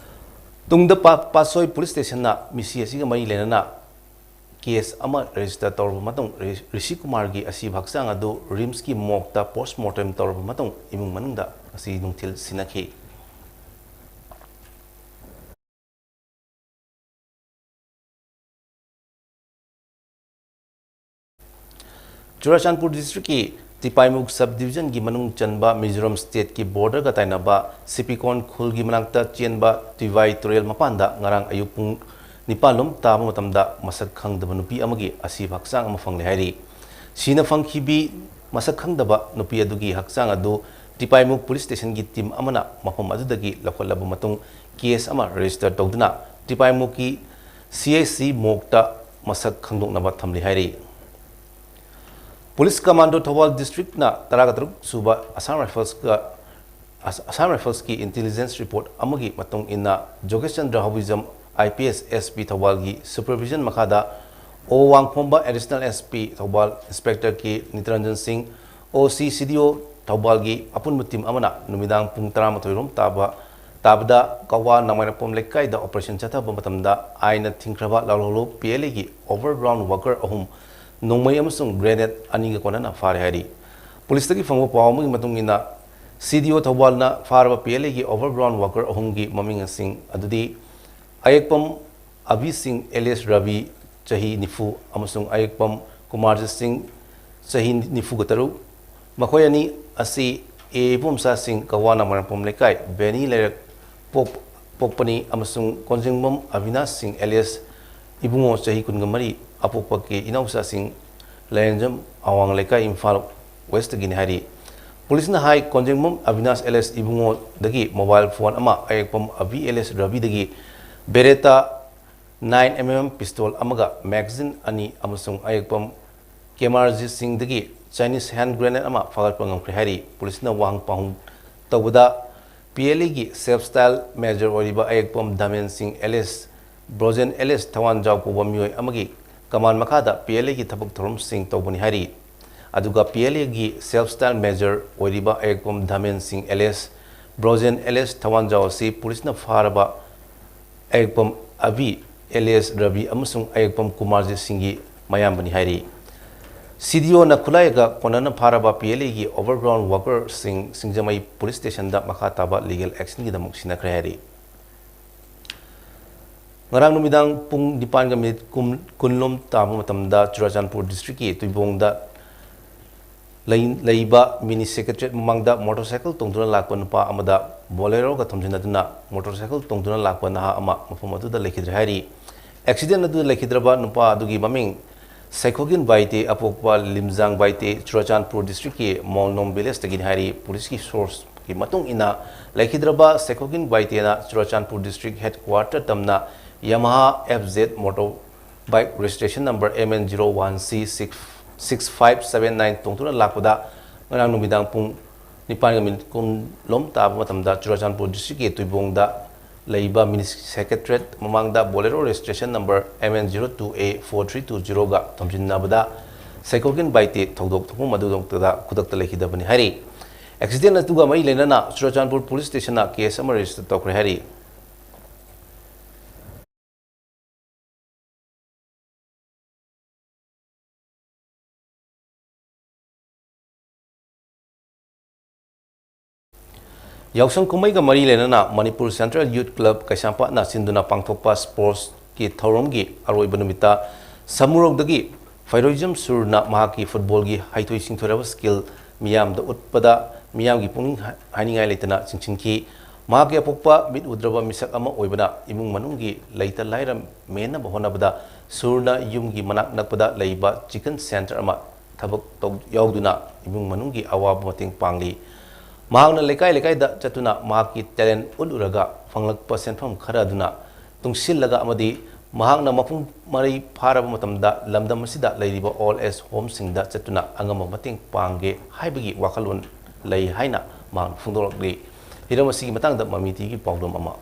ꯇꯨꯡꯗ ꯄꯥ-, ꯄꯥꯠꯁꯣꯏ police stationꯅ ꯃꯤꯁꯤ ꯑꯁꯤꯒ ꯃꯔꯤ ꯂꯩꯅꯅ case ꯑꯃ register ꯇꯧꯔꯕ ꯃꯇꯨꯡ, ꯔꯤ-, ꯔꯤꯁꯤ ꯀꯨꯃꯥꯔꯒꯤ ꯑꯁꯤꯕ ꯍꯛꯆꯥꯡ ꯑꯗꯨ RIMSꯀꯤ morgueꯇ post mortem ꯇꯧꯔꯕ ꯃꯇꯨꯡ, ꯏꯃꯨꯡ ꯃꯅꯨꯡꯗ ꯉꯁꯤ ꯅꯨꯡꯊꯤꯜ ꯁꯤꯟꯅꯈꯤ꯫ ꯆꯨꯔꯥꯆꯥꯟꯄꯨꯔ ꯗꯤꯁꯇ꯭ꯔꯤꯛꯀꯤ ꯇꯤꯄꯥꯏꯃꯨꯛ ꯁꯕ ꯗꯤꯕꯤꯖꯟꯒꯤ ꯃꯅꯨꯡ ꯆꯟꯕ ꯃꯤꯖꯣꯔꯥꯝ ꯁ꯭ꯇꯦꯠꯀꯤ ꯕꯣꯔꯗꯔꯒ ꯇꯥꯏꯅꯕ ꯁꯤꯄꯤꯀꯣꯟ ꯈꯨꯜꯒꯤ ꯃꯅꯥꯛꯇ ꯆꯦꯟꯕ ꯇꯨꯏꯚꯥꯏ ꯇꯨꯔꯦꯜ ꯃꯄꯥꯟꯗ ꯉꯔꯥꯡ ꯑꯌꯨꯛ ꯄꯨꯡ ꯅꯤꯄꯥꯟ ꯂꯣꯝ ꯇꯥꯕ ꯃꯇꯝꯗ ꯃꯁꯛ ꯈꯪꯗꯕ ꯅꯨꯄꯤ ꯑꯃꯒꯤ ꯑꯁꯤꯕ ꯍꯛꯆꯥꯡ ꯑꯃ ꯐꯪꯂꯦ ꯍꯥꯏꯔꯤ꯫ ꯁꯤꯅ ꯐꯪꯈꯤꯕꯤ ꯃꯁꯛ ꯈꯪꯗꯕ ꯅꯨꯄꯤ ꯑꯗꯨꯒꯤ ꯍꯛꯆꯥꯡ ꯑꯗꯨ ꯇꯤꯄꯥꯏꯃꯨꯛ ꯄꯨꯂꯤꯁ ꯁ꯭ꯇꯦꯁꯟꯒꯤ ꯇꯤꯝ ꯑꯃꯅ ꯃꯐꯝ ꯑꯗꯨꯗꯒꯤ ꯂꯧꯈꯠꯂꯕ ꯃꯇꯨꯡ ꯀꯦꯁ ꯑꯃ ꯔꯦꯖꯤꯁꯇꯔ ꯇꯧꯗꯨꯅ ꯇꯤꯄꯥꯏꯃꯨꯛꯀꯤ ꯁꯤ ꯑꯩꯆ ꯁꯤ ꯃꯣꯔꯒꯇ ꯃꯁꯛ ꯈꯪꯗꯣꯛꯅꯕ ꯊꯝꯂꯤ ꯍꯥꯏꯔꯤ꯫ ꯄꯨꯂꯤꯁ ꯀꯃꯥꯟꯗꯣ ꯊꯧꯕꯥꯜ ꯗꯤꯁꯇ꯭ꯔꯤꯛꯅ ꯇꯔꯥꯒ ꯇꯔꯨꯛ ꯁꯨꯕ ꯑꯁꯥꯝ ꯔꯥꯏꯐꯜꯁꯀ, ꯑꯁ-, ꯑꯁꯥꯝ ꯔꯥꯏꯐꯜꯁꯀꯤ ꯏꯟꯇꯦꯂꯤꯖꯦꯟꯁ ꯔꯤꯄꯣꯔꯠ ꯑꯃꯒꯤ ꯃꯇꯨꯡ ꯏꯟꯅ ꯖꯣꯒꯦꯁ Chandra ꯍꯧꯕꯤꯖꯝ I P S S P ꯊꯧꯕꯥꯜꯒꯤ supervision ꯃꯈꯥꯗ O Wangkhomba additional S P ꯊꯧꯕꯥꯜ ꯏꯟꯁꯄꯦꯛꯇꯔ ꯀꯦ ꯅꯤꯇꯔꯟꯖꯟ ꯁꯤꯡ, ꯑꯣ ꯁꯤ ꯁꯤ ꯗꯤ ꯑꯣ ꯊꯧꯕꯥꯜꯒꯤ ꯑꯄꯨꯟꯕ ꯇꯤꯝ ꯑꯃꯅ ꯅꯨꯃꯤꯗꯥꯡ ꯄꯨꯡ ꯇꯔꯥꯃꯥꯊꯣꯏ ꯔꯣꯝ ꯇꯥꯕ, ꯇꯥꯕꯗ ꯀꯋꯥ ꯅꯃꯥꯏꯅꯄꯣꯝ ꯂꯩꯀꯥꯏꯗ ꯑꯣꯄꯔꯦꯁꯟ ꯆꯠꯊꯕ ꯃꯇꯝꯗ ꯑꯥꯏꯟꯅ ꯊꯤꯡꯈ꯭ꯔꯕ ꯂꯥꯂꯣꯡ ꯄꯤ ꯑꯦꯜ ꯑꯦꯒꯤ ꯑꯣꯚꯔꯒ꯭ꯔꯥꯎꯟ ꯋꯥꯀꯔ ꯑꯍꯨꯝ, ꯅꯣꯡꯃꯩ ꯑꯃꯁꯨꯡ ꯒ꯭ꯔꯦꯅꯦꯗ ꯑꯅꯤꯒ ꯀꯣꯟꯅꯅ ꯐꯥꯔꯦ ꯍꯥꯏꯔꯤ꯫ ꯄꯨꯂꯤꯁꯇꯒꯤ ꯐꯪꯕ ꯄꯥꯎ ꯑꯃꯒꯤ ꯃꯇꯨꯡ ꯏꯟꯅ, ꯁꯤ ꯗꯤ ꯑꯣ ꯊꯧꯕꯥꯜꯅ ꯐꯥꯔꯕ ꯄꯤ ꯑꯦꯜ ꯑꯦꯒꯤ ꯑꯣꯚꯔꯒ꯭ꯔꯥꯎꯟ ꯋꯥꯀꯔ ꯑꯍꯨꯝꯒꯤ ꯃꯃꯤꯡꯁꯤꯡ ꯑꯗꯨꯗꯤ ꯑꯌꯦꯛꯄꯝ ꯑꯕꯤ ꯁꯤꯡ ꯑꯦꯂꯤꯌꯥꯁ ꯔꯕꯤ, ꯆꯍꯤ ꯅꯤꯐꯨ, ꯑꯃꯁꯨꯡ ꯑꯌꯦꯛꯄꯝ ꯀꯨꯃꯥꯔꯖꯤꯠ ꯁꯤꯡ, ꯆꯍꯤ ꯅꯤꯐꯨꯒ ꯇꯔꯨꯛ, ꯃꯈꯣꯏ ꯑꯅꯤ ꯑꯁꯤ ꯑꯦ ꯏꯕꯣꯝꯆꯥ ꯁꯤꯡ, ꯀꯋꯥ ꯅꯃꯥꯏꯅꯄꯣꯝ ꯂꯩꯀꯥꯏ, ꯕꯦꯅꯤ ꯂꯩꯔꯛ ꯄꯣꯛ-, ꯄꯣꯛꯄꯅꯤ ꯑꯃꯁꯨꯡ ꯀꯣꯟꯖꯤꯡꯕꯝ ꯑꯕꯤꯅꯥꯁ ꯁꯤꯡ ꯑꯦꯂꯤꯌꯥꯁ ꯏꯕꯨꯡꯉꯣ, ꯆꯍꯤ ꯀꯨꯟꯒ ꯃꯔꯤ, ꯑꯄꯣꯛꯄ ꯀꯦ ꯏꯅꯥꯎꯆꯥꯁꯤꯡ, ꯂꯥꯏꯔꯦꯟꯖꯝ ꯑꯋꯥꯡ ꯂꯩꯀꯥꯏ, ꯏꯝꯐꯥꯜ ꯋꯦꯁꯇꯒꯤꯅꯤ ꯍꯥꯏꯔꯤ꯫ ꯄꯨꯂꯤꯁꯅ ꯍꯥꯏ, ꯀꯣꯟꯖꯤꯡꯕꯝ ꯑꯕꯤꯅꯥꯁ ꯑꯦꯂꯤꯌꯥꯁ ꯏꯕꯨꯡꯉꯣꯗꯒꯤ ꯃꯣꯕꯥꯏꯜ ꯐꯣꯟ ꯑꯃ, ꯑꯌꯦꯛꯄꯝ ꯑꯕꯤ ꯑꯦꯂꯤꯌꯥꯁ ꯔꯕꯤꯗꯒꯤ Beretta nine M M pistol ꯑꯃꯒ ꯃꯦꯒꯥꯖꯤꯟ ꯑꯅꯤ ꯑꯃꯁꯨꯡ ꯑꯌꯦꯛꯄꯝ ꯀꯦꯃꯥꯔꯖꯤꯠ ꯁꯤꯡꯗꯒꯤ ꯆꯥꯏꯅꯤꯁ ꯍꯦꯟ ꯒ꯭ꯔꯦꯅꯦꯗ ꯑꯃ ꯐꯥꯒꯠꯄ ꯉꯝꯈ꯭ꯔꯦ ꯍꯥꯏꯔꯤ꯫ ꯄꯨꯂꯤꯁꯅ ꯋꯥꯍꯪ ꯄꯥꯎꯍꯪ ꯇꯧꯕꯗ, ꯄꯤ ꯑꯦꯜ ꯑꯦꯒꯤ ꯁꯦꯜꯐ ꯁ꯭ꯇꯥꯏꯜ ꯃꯦꯖꯔ ꯑꯣꯏꯔꯤꯕ ꯑꯌꯦꯛꯄꯝ ꯙꯃꯦꯟ ꯁꯤꯡ ꯑꯦꯂꯤꯌꯥꯁ ꯕ꯭ꯔꯣꯖꯦꯟ ꯑꯦꯂꯤꯌꯥꯁ ꯊꯋꯥꯟꯖꯥꯎ ꯀꯧꯕ ꯃꯤꯑꯣꯏ ꯑꯃꯒꯤ ꯀꯃꯥꯟ ꯃꯈꯥꯗ ꯄꯤ ꯑꯦꯜ ꯑꯦꯒꯤ ꯊꯕꯛ ꯊꯧꯔꯝꯁꯤꯡ ꯇꯧꯕꯅꯤ ꯍꯥꯏꯔꯤ꯫ ꯑꯗꯨꯒ ꯄꯤ ꯑꯦꯜ ꯑꯦꯒꯤ ꯁꯦꯜꯐ ꯁ꯭ꯇꯥꯏꯜ ꯃꯦꯖꯔ ꯑꯣꯏꯔꯤꯕ ꯑꯌꯦꯛꯄꯝ ꯙꯃꯦꯟ ꯁꯤꯡ ꯑꯦꯂꯤꯌꯥꯁ ꯕ꯭ꯔꯣꯖꯦꯟ ꯑꯦꯂꯤꯌꯥꯁ ꯊꯋꯥꯟꯖꯥꯎ ꯑꯁꯤ ꯄꯨꯂꯤꯁꯅ ꯐꯥꯔꯕ ꯑꯌꯦꯛꯄꯝ ꯑꯕꯤ ꯑꯦꯂꯤꯌꯥꯁ ꯔꯕꯤ ꯑꯃꯁꯨꯡ ꯑꯌꯦꯛꯄꯝ ꯀꯨꯃꯥꯔꯖꯤꯠ ꯁꯤꯡꯒꯤ ꯃꯌꯥꯝꯕꯅꯤ ꯍꯥꯏꯔꯤ꯫ ꯁꯤ ꯗꯤ ꯑꯣꯅ ꯈꯨꯠꯂꯥꯏꯒ ꯀꯣꯟꯅꯅ ꯐꯥꯔꯕ ꯄꯤ ꯑꯦꯜ ꯑꯦꯒꯤ ꯑꯣꯚꯔꯒ꯭ꯔꯥꯎꯟ ꯋꯥꯀꯔꯁꯤꯡ ꯁꯤꯡꯖꯃꯩ ꯄꯨꯂꯤꯁ ꯁ꯭ꯇꯦꯁꯟꯗ ꯃꯈꯥ ꯇꯥꯕ ꯂꯤꯒꯦꯜ ꯑꯦꯛꯁꯟꯒꯤꯗꯃꯛ ꯁꯤꯟꯅꯈ꯭ꯔꯦ ꯍꯥꯏꯔꯤ꯫ ꯉꯔꯥꯡ ꯅꯨꯃꯤꯗꯥꯡ ꯄꯨꯡ ꯅꯤꯄꯥꯟꯒ ꯃꯤꯅꯤꯠ ꯀꯨꯟ, ꯀꯨꯟ ꯂꯣꯝ ꯇꯥꯕ ꯃꯇꯝꯗ ꯆꯨꯔꯥꯆꯥꯟꯄꯨꯔ ꯗꯤꯁꯇ꯭ꯔꯤꯛꯀꯤ ꯇꯨꯏꯕꯣꯡꯗ ꯂꯩ-, ꯂꯩꯕ ꯃꯤꯅꯤ ꯁꯦꯀ꯭ꯔꯦꯇꯔꯤꯌꯦꯠ ꯃꯃꯥꯡꯗ ꯃꯣꯇꯣꯔꯁꯥꯏꯀꯜ ꯇꯣꯡꯗꯨꯅ ꯂꯥꯛꯄ ꯅꯨꯄꯥ ꯑꯃꯗ ꯕꯣꯂꯦꯔꯣꯒ ꯊꯣꯝꯖꯤꯟꯅꯗꯨꯅ ꯃꯣꯇꯣꯔꯁꯥꯏꯀꯜ ꯇꯣꯡꯗꯨꯅ ꯂꯥꯛꯄ ꯅꯍꯥ ꯑꯃ ꯃꯐꯝ ꯑꯗꯨꯗ ꯂꯩꯈꯤꯗ꯭ꯔꯦ ꯍꯥꯏꯔꯤ꯫ ꯑꯦꯛꯁꯤꯗꯦꯟ ꯑꯗꯨꯗ ꯂꯩꯈꯤꯗ꯭ꯔꯕ ꯅꯨꯄꯥ ꯑꯗꯨꯒꯤ ꯃꯃꯤꯡ ꯁꯩꯈꯣꯒꯤꯟ ꯕꯥꯏꯇꯦ, ꯑꯄꯣꯛꯄ ꯂꯤꯝꯖꯥꯡ ꯕꯥꯏꯇꯦ, ꯆꯨꯔꯥꯆꯥꯟꯄꯨꯔ ꯗꯤꯁꯇ꯭ꯔꯤꯛꯀꯤ ꯃꯣꯜꯅꯣꯝ ꯚꯤꯂꯦꯖꯇꯒꯤꯅꯤ ꯍꯥꯏꯔꯤ꯫ ꯄꯨꯂꯤꯁꯀꯤ ꯁꯣꯔꯁꯀꯤ ꯃꯇꯨꯡ ꯏꯟꯅ, ꯂꯩꯈꯤꯗ꯭ꯔꯕ ꯁꯩꯈꯣꯒꯤꯟ ꯕꯥꯏꯇꯦꯅ ꯆꯨꯔꯥꯆꯥꯟꯄꯨꯔ ꯗꯤꯁꯇ꯭ꯔꯤꯛ ꯍꯦꯗꯀ꯭ꯋꯥꯇꯔ ꯇꯝꯅ Yamaha F Z motor bike registration number M N zero one C six, six five seven nine ꯇꯣꯡꯗꯨꯅ ꯂꯥꯛꯄꯗ ꯉꯔꯥꯡ ꯅꯨꯃꯤꯗꯥꯡ ꯄꯨꯡ ꯅꯤꯄꯥꯟꯒ ꯃꯤꯅꯤꯠ ꯀꯨꯟ ꯂꯣꯝ ꯇꯥꯕ ꯃꯇꯝꯗ ꯆꯨꯔꯥꯆꯥꯟꯄꯨꯔ ꯗꯤꯁꯇ꯭ꯔꯤꯛꯀꯤ ꯇꯨꯏꯕꯣꯡꯗ ꯂꯩꯕ ꯃꯤꯅꯤ ꯁꯦꯀ꯭ꯔꯦꯇꯔꯤꯌꯦꯠ ꯃꯃꯥꯡꯗ Bolero registration number M N zero two A four three two ꯖꯤꯔꯣꯒ ꯊꯣꯝꯖꯤꯟꯅꯕꯗ ꯁꯩꯈꯣꯒꯤꯟ ꯕꯥꯏꯇꯦ ꯊꯧꯗꯣꯛ ꯊꯣꯛꯐꯝ ꯑꯗꯨꯗ ꯈꯨꯗꯛꯇ ꯂꯩꯈꯤꯗꯕꯅꯤ ꯍꯥꯏꯔꯤ꯫ ꯑꯦꯛꯁꯤꯗꯦꯟ ꯑꯗꯨꯒ ꯃꯔꯤ ꯂꯩꯅꯅ ꯆꯨꯔꯥꯆꯥꯟꯄꯨꯔ ꯄꯨꯂꯤꯁ ꯁ꯭ꯇꯦꯁꯟꯅ ꯀꯦꯁ ꯑꯃ ꯔꯦꯖꯤꯁꯇꯔ ꯇꯧꯈ꯭ꯔꯦ ꯍꯥꯏꯔꯤ꯫ ꯌꯥꯎꯁꯪ ꯀꯨꯝꯍꯩꯒ ꯃꯔꯤ ꯂꯩꯅꯅ ꯃꯅꯤꯄꯨꯔ ꯁꯦꯟꯇ꯭ꯔꯦꯜ ꯌꯨꯠ ꯀ꯭ꯂꯕ ꯀꯩꯁꯥꯝꯄꯥꯠꯅ ꯁꯤꯟꯗꯨꯅ ꯄꯥꯡꯊꯣꯛꯄ ꯁ꯭ꯄꯣꯔꯠꯁꯀꯤ ꯊꯧꯔꯝꯒꯤ ꯑꯔꯣꯏꯕ ꯅꯨꯃꯤꯠꯇ ꯁꯃꯨꯔꯧꯗꯒꯤ ꯐꯩꯔꯣꯏꯖꯝ ꯁꯨꯔꯅ ꯃꯍꯥꯛꯀꯤ ꯐꯨꯠꯕꯣꯜꯒꯤ ꯍꯩꯊꯣꯏ ꯁꯤꯡꯊꯣꯏꯔꯕ ꯁ꯭ꯀꯤꯜ ꯃꯤꯌꯥꯝꯗ ꯎꯠꯄꯗ ꯃꯤꯌꯥꯝꯒꯤ ꯄꯨꯛꯅꯤꯡ ꯍꯥꯏꯅꯤꯡꯉꯥꯏ ꯂꯩꯇꯅ ꯆꯤꯡꯁꯤꯟꯈꯤ꯫ ꯃꯍꯥꯛꯀꯤ ꯑꯄꯣꯛꯄ ꯃꯤꯠ ꯎꯗ꯭ꯔꯕ ꯃꯤꯁꯛ ꯑꯃ ꯑꯣꯏꯕꯅ ꯏꯃꯨꯡ ꯃꯅꯨꯡꯒꯤ ꯂꯩꯇ ꯂꯥꯏꯔ ꯃꯦꯟꯅꯕ ꯍꯣꯠꯅꯕꯗ ꯁꯨꯔꯅ ꯌꯨꯝꯒꯤ ꯃꯅꯥꯛ ꯅꯛꯄꯗ ꯂꯩꯕ ꯆꯤꯀꯟ ꯁꯦꯟꯇꯔ ꯑꯃ ꯊꯕꯛ ꯇꯧ-, ꯌꯥꯎꯗꯨꯅ ꯏꯃꯨꯡ ꯃꯅꯨꯡꯒꯤ ꯑꯋꯥꯕ ꯃꯇꯦꯡ ꯄꯥꯡꯂꯤ꯫ ꯃꯍꯥꯛꯅ ꯂꯩꯀꯥꯏ ꯂꯩꯀꯥꯏꯗ ꯆꯠꯇꯨꯅ ꯃꯍꯥꯛꯀꯤ ꯇꯦꯂꯦꯟ ꯎꯠꯂꯨꯔꯒ ꯐꯪꯂꯛꯄ ꯁꯦꯟꯐꯝ ꯈꯔ ꯑꯗꯨꯅ ꯇꯨꯡꯁꯤꯜꯂꯒ ꯑꯃꯗꯤ ꯃꯍꯥꯛꯅ ꯃꯄꯨꯡ ꯃꯔꯩ ꯐꯥꯔꯕ ꯃꯇꯝꯗ ꯂꯝꯗꯝ ꯑꯁꯤꯗ ꯂꯩꯔꯤꯕ ꯑꯣꯜ ꯑꯦꯖ ꯍꯣꯝꯁꯤꯡꯗ ꯆꯠꯇꯨꯅ ꯑꯉꯝꯕ ꯃꯇꯦꯡ ꯄꯥꯡꯒꯦ ꯍꯥꯏꯕꯒꯤ ꯋꯥꯈꯜꯂꯣꯟ ꯂꯩ ꯍꯥꯏꯅ ꯃꯍꯥꯛꯅ ꯐꯣꯡꯗꯣꯔꯛꯂꯤ꯫ ꯍꯤꯔꯝ ꯑꯁꯤꯒꯤ ꯃꯇꯥꯡꯗ ꯃꯃꯤ ꯇꯤꯚꯤꯒꯤ ꯄꯥꯎꯗꯝ ꯑꯃ꯫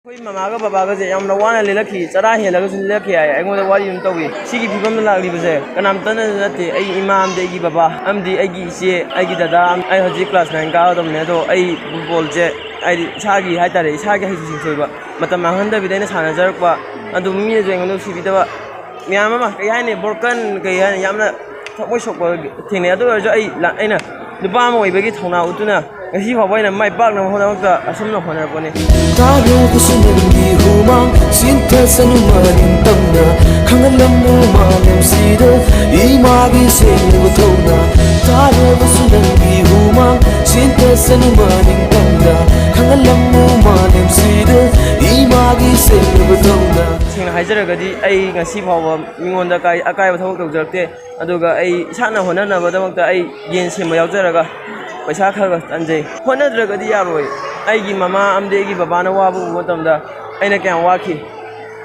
ꯑꯩꯈꯣꯏ ꯃꯃꯥꯒ ꯕꯕꯥꯒꯁꯦ ꯌꯥꯝꯅ ꯋꯥꯅ ꯂꯦꯜꯂꯛꯈꯤ, ꯆꯔꯥ ꯍꯦꯜꯂꯒꯁꯨ ꯂꯦꯜꯂꯛꯈꯤ ꯍꯥꯏ꯫ ꯑꯩꯉꯣꯟꯗ ꯋꯥꯔꯤ ꯑꯗꯨꯝ ꯇꯧꯏ꯫ ꯁꯤꯒꯤ ꯐꯤꯕꯝꯗ ꯂꯥꯛꯂꯤꯕꯁꯦ ꯀꯅꯥꯝꯇꯅ ꯅꯠꯇꯦ, ꯑꯩꯒꯤ ꯏꯃꯥ ꯑꯃꯗꯤ ꯑꯩꯒꯤ ꯕꯕꯥ ꯑꯃꯗꯤ ꯑꯩꯒꯤ ꯏꯆꯦ, ꯑꯩꯒꯤ ꯗꯗꯥ ꯑꯃ-, ꯑꯩ ꯍꯧꯖꯤꯛ ꯀ꯭ꯂꯥꯁ ꯅꯥꯏꯟ ꯀꯥꯒꯗꯕꯅꯦ꯫ ꯑꯗꯣ ꯑꯩ ꯐꯨꯠꯕꯣꯜꯁꯦ ꯍꯥꯏꯗꯤ ꯏꯁꯥꯒꯤ ꯍꯥꯏꯇꯥꯔꯦ, ꯏꯁꯥꯒꯤ ꯍꯩꯊꯣꯏ ꯁꯤꯡꯊꯣꯏꯕ ꯃꯇꯝ ꯃꯥꯡꯍꯟꯗꯕꯤꯗ ꯑꯩꯅ ꯁꯥꯟꯅꯖꯔꯛꯄ, ꯑꯗꯨ ꯃꯤꯅꯁꯨ ꯑꯩꯉꯣꯟꯗ ꯅꯨꯡꯁꯤꯕꯤꯗꯕ ꯃꯌꯥꯝ ꯑꯃ, ꯀꯩ ꯍꯥꯏꯅꯤ, ꯕ꯭ꯔꯣꯀꯟ, ꯀꯩ ꯍꯥꯏꯅꯤ, ꯌꯥꯝꯅ ꯊꯃꯣꯏ ꯁꯣꯛꯄ ꯊꯦꯡꯅꯩ꯫ ꯑꯗꯨ ꯑꯣꯏꯔꯁꯨ ꯑꯩ ꯂ-, ꯑꯩꯅ ꯅꯨꯄꯥ ꯑꯃ ꯑꯣꯏꯕꯒꯤ ꯊꯧꯅꯥ ꯎꯠꯇꯨꯅ ꯉꯁꯤ ꯐꯥꯎꯕ ꯑꯩꯅ ꯃꯥꯏ ꯄꯥꯛꯅꯕ ꯍꯣꯠꯅꯃꯛꯇ ꯑꯁꯨꯝꯅ ꯍꯣꯠꯅꯔꯛꯄꯅꯤ꯫ ꯇꯥꯔꯕꯁꯨ ꯅꯪꯒꯤ ꯍꯨꯃꯥꯡ ꯆꯤꯟꯊꯁꯅꯨ ꯃꯅꯤꯡ ꯇꯝꯅ ꯈꯪꯍꯜꯂꯝꯃꯨ ꯃꯥꯂꯦꯝꯁꯤꯗ ꯏꯃꯥꯒꯤ ꯁꯦꯡꯂꯕ ꯊꯧꯅ꯫ ꯇꯥꯔꯕꯁꯨ ꯅꯪꯒꯤ ꯍꯨꯃꯥꯡ ꯆꯤꯟꯊꯁꯅꯨ ꯃꯅꯤꯡ ꯇꯝꯅ ꯈꯪꯍꯜꯂꯝꯃꯨ ꯃꯥꯂꯦꯝꯁꯤꯗ ꯏꯃꯥꯒꯤ ꯁꯦꯡꯂꯕ ꯊꯧꯅ꯫ ꯁꯦꯡꯅ ꯍꯥꯏꯖꯔꯒꯗꯤ ꯑꯩ ꯉꯁꯤ ꯐꯥꯎꯕ ꯃꯤꯉꯣꯟꯗ ꯑꯀꯥꯏ-, ꯑꯀꯥꯏꯕ ꯊꯕꯛ ꯇꯧꯖꯔꯛꯇꯦ꯫ ꯑꯗꯨꯒ ꯑꯩ ꯏꯁꯥꯅ ꯍꯣꯠꯅꯅꯕꯗꯃꯛꯇ ꯑꯩ ꯌꯦꯟ ꯁꯦꯝꯕ ꯌꯥꯎꯖꯔꯒ ꯄꯩꯁꯥ ꯈꯔ ꯈꯔ ꯇꯥꯟꯖꯩ꯫ ꯍꯣꯠꯅꯗ꯭ꯔꯒꯗꯤ ꯌꯥꯔꯣꯏ꯫ ꯑꯩꯒꯤ ꯃꯃꯥ ꯑꯃꯗꯤ ꯑꯩꯒꯤ ꯕꯕꯥꯅ ꯋꯥꯕ ꯎꯕ ꯃꯇꯝꯗ ꯑꯩꯅ ꯀꯌꯥꯝ ꯋꯥꯈꯤ꯫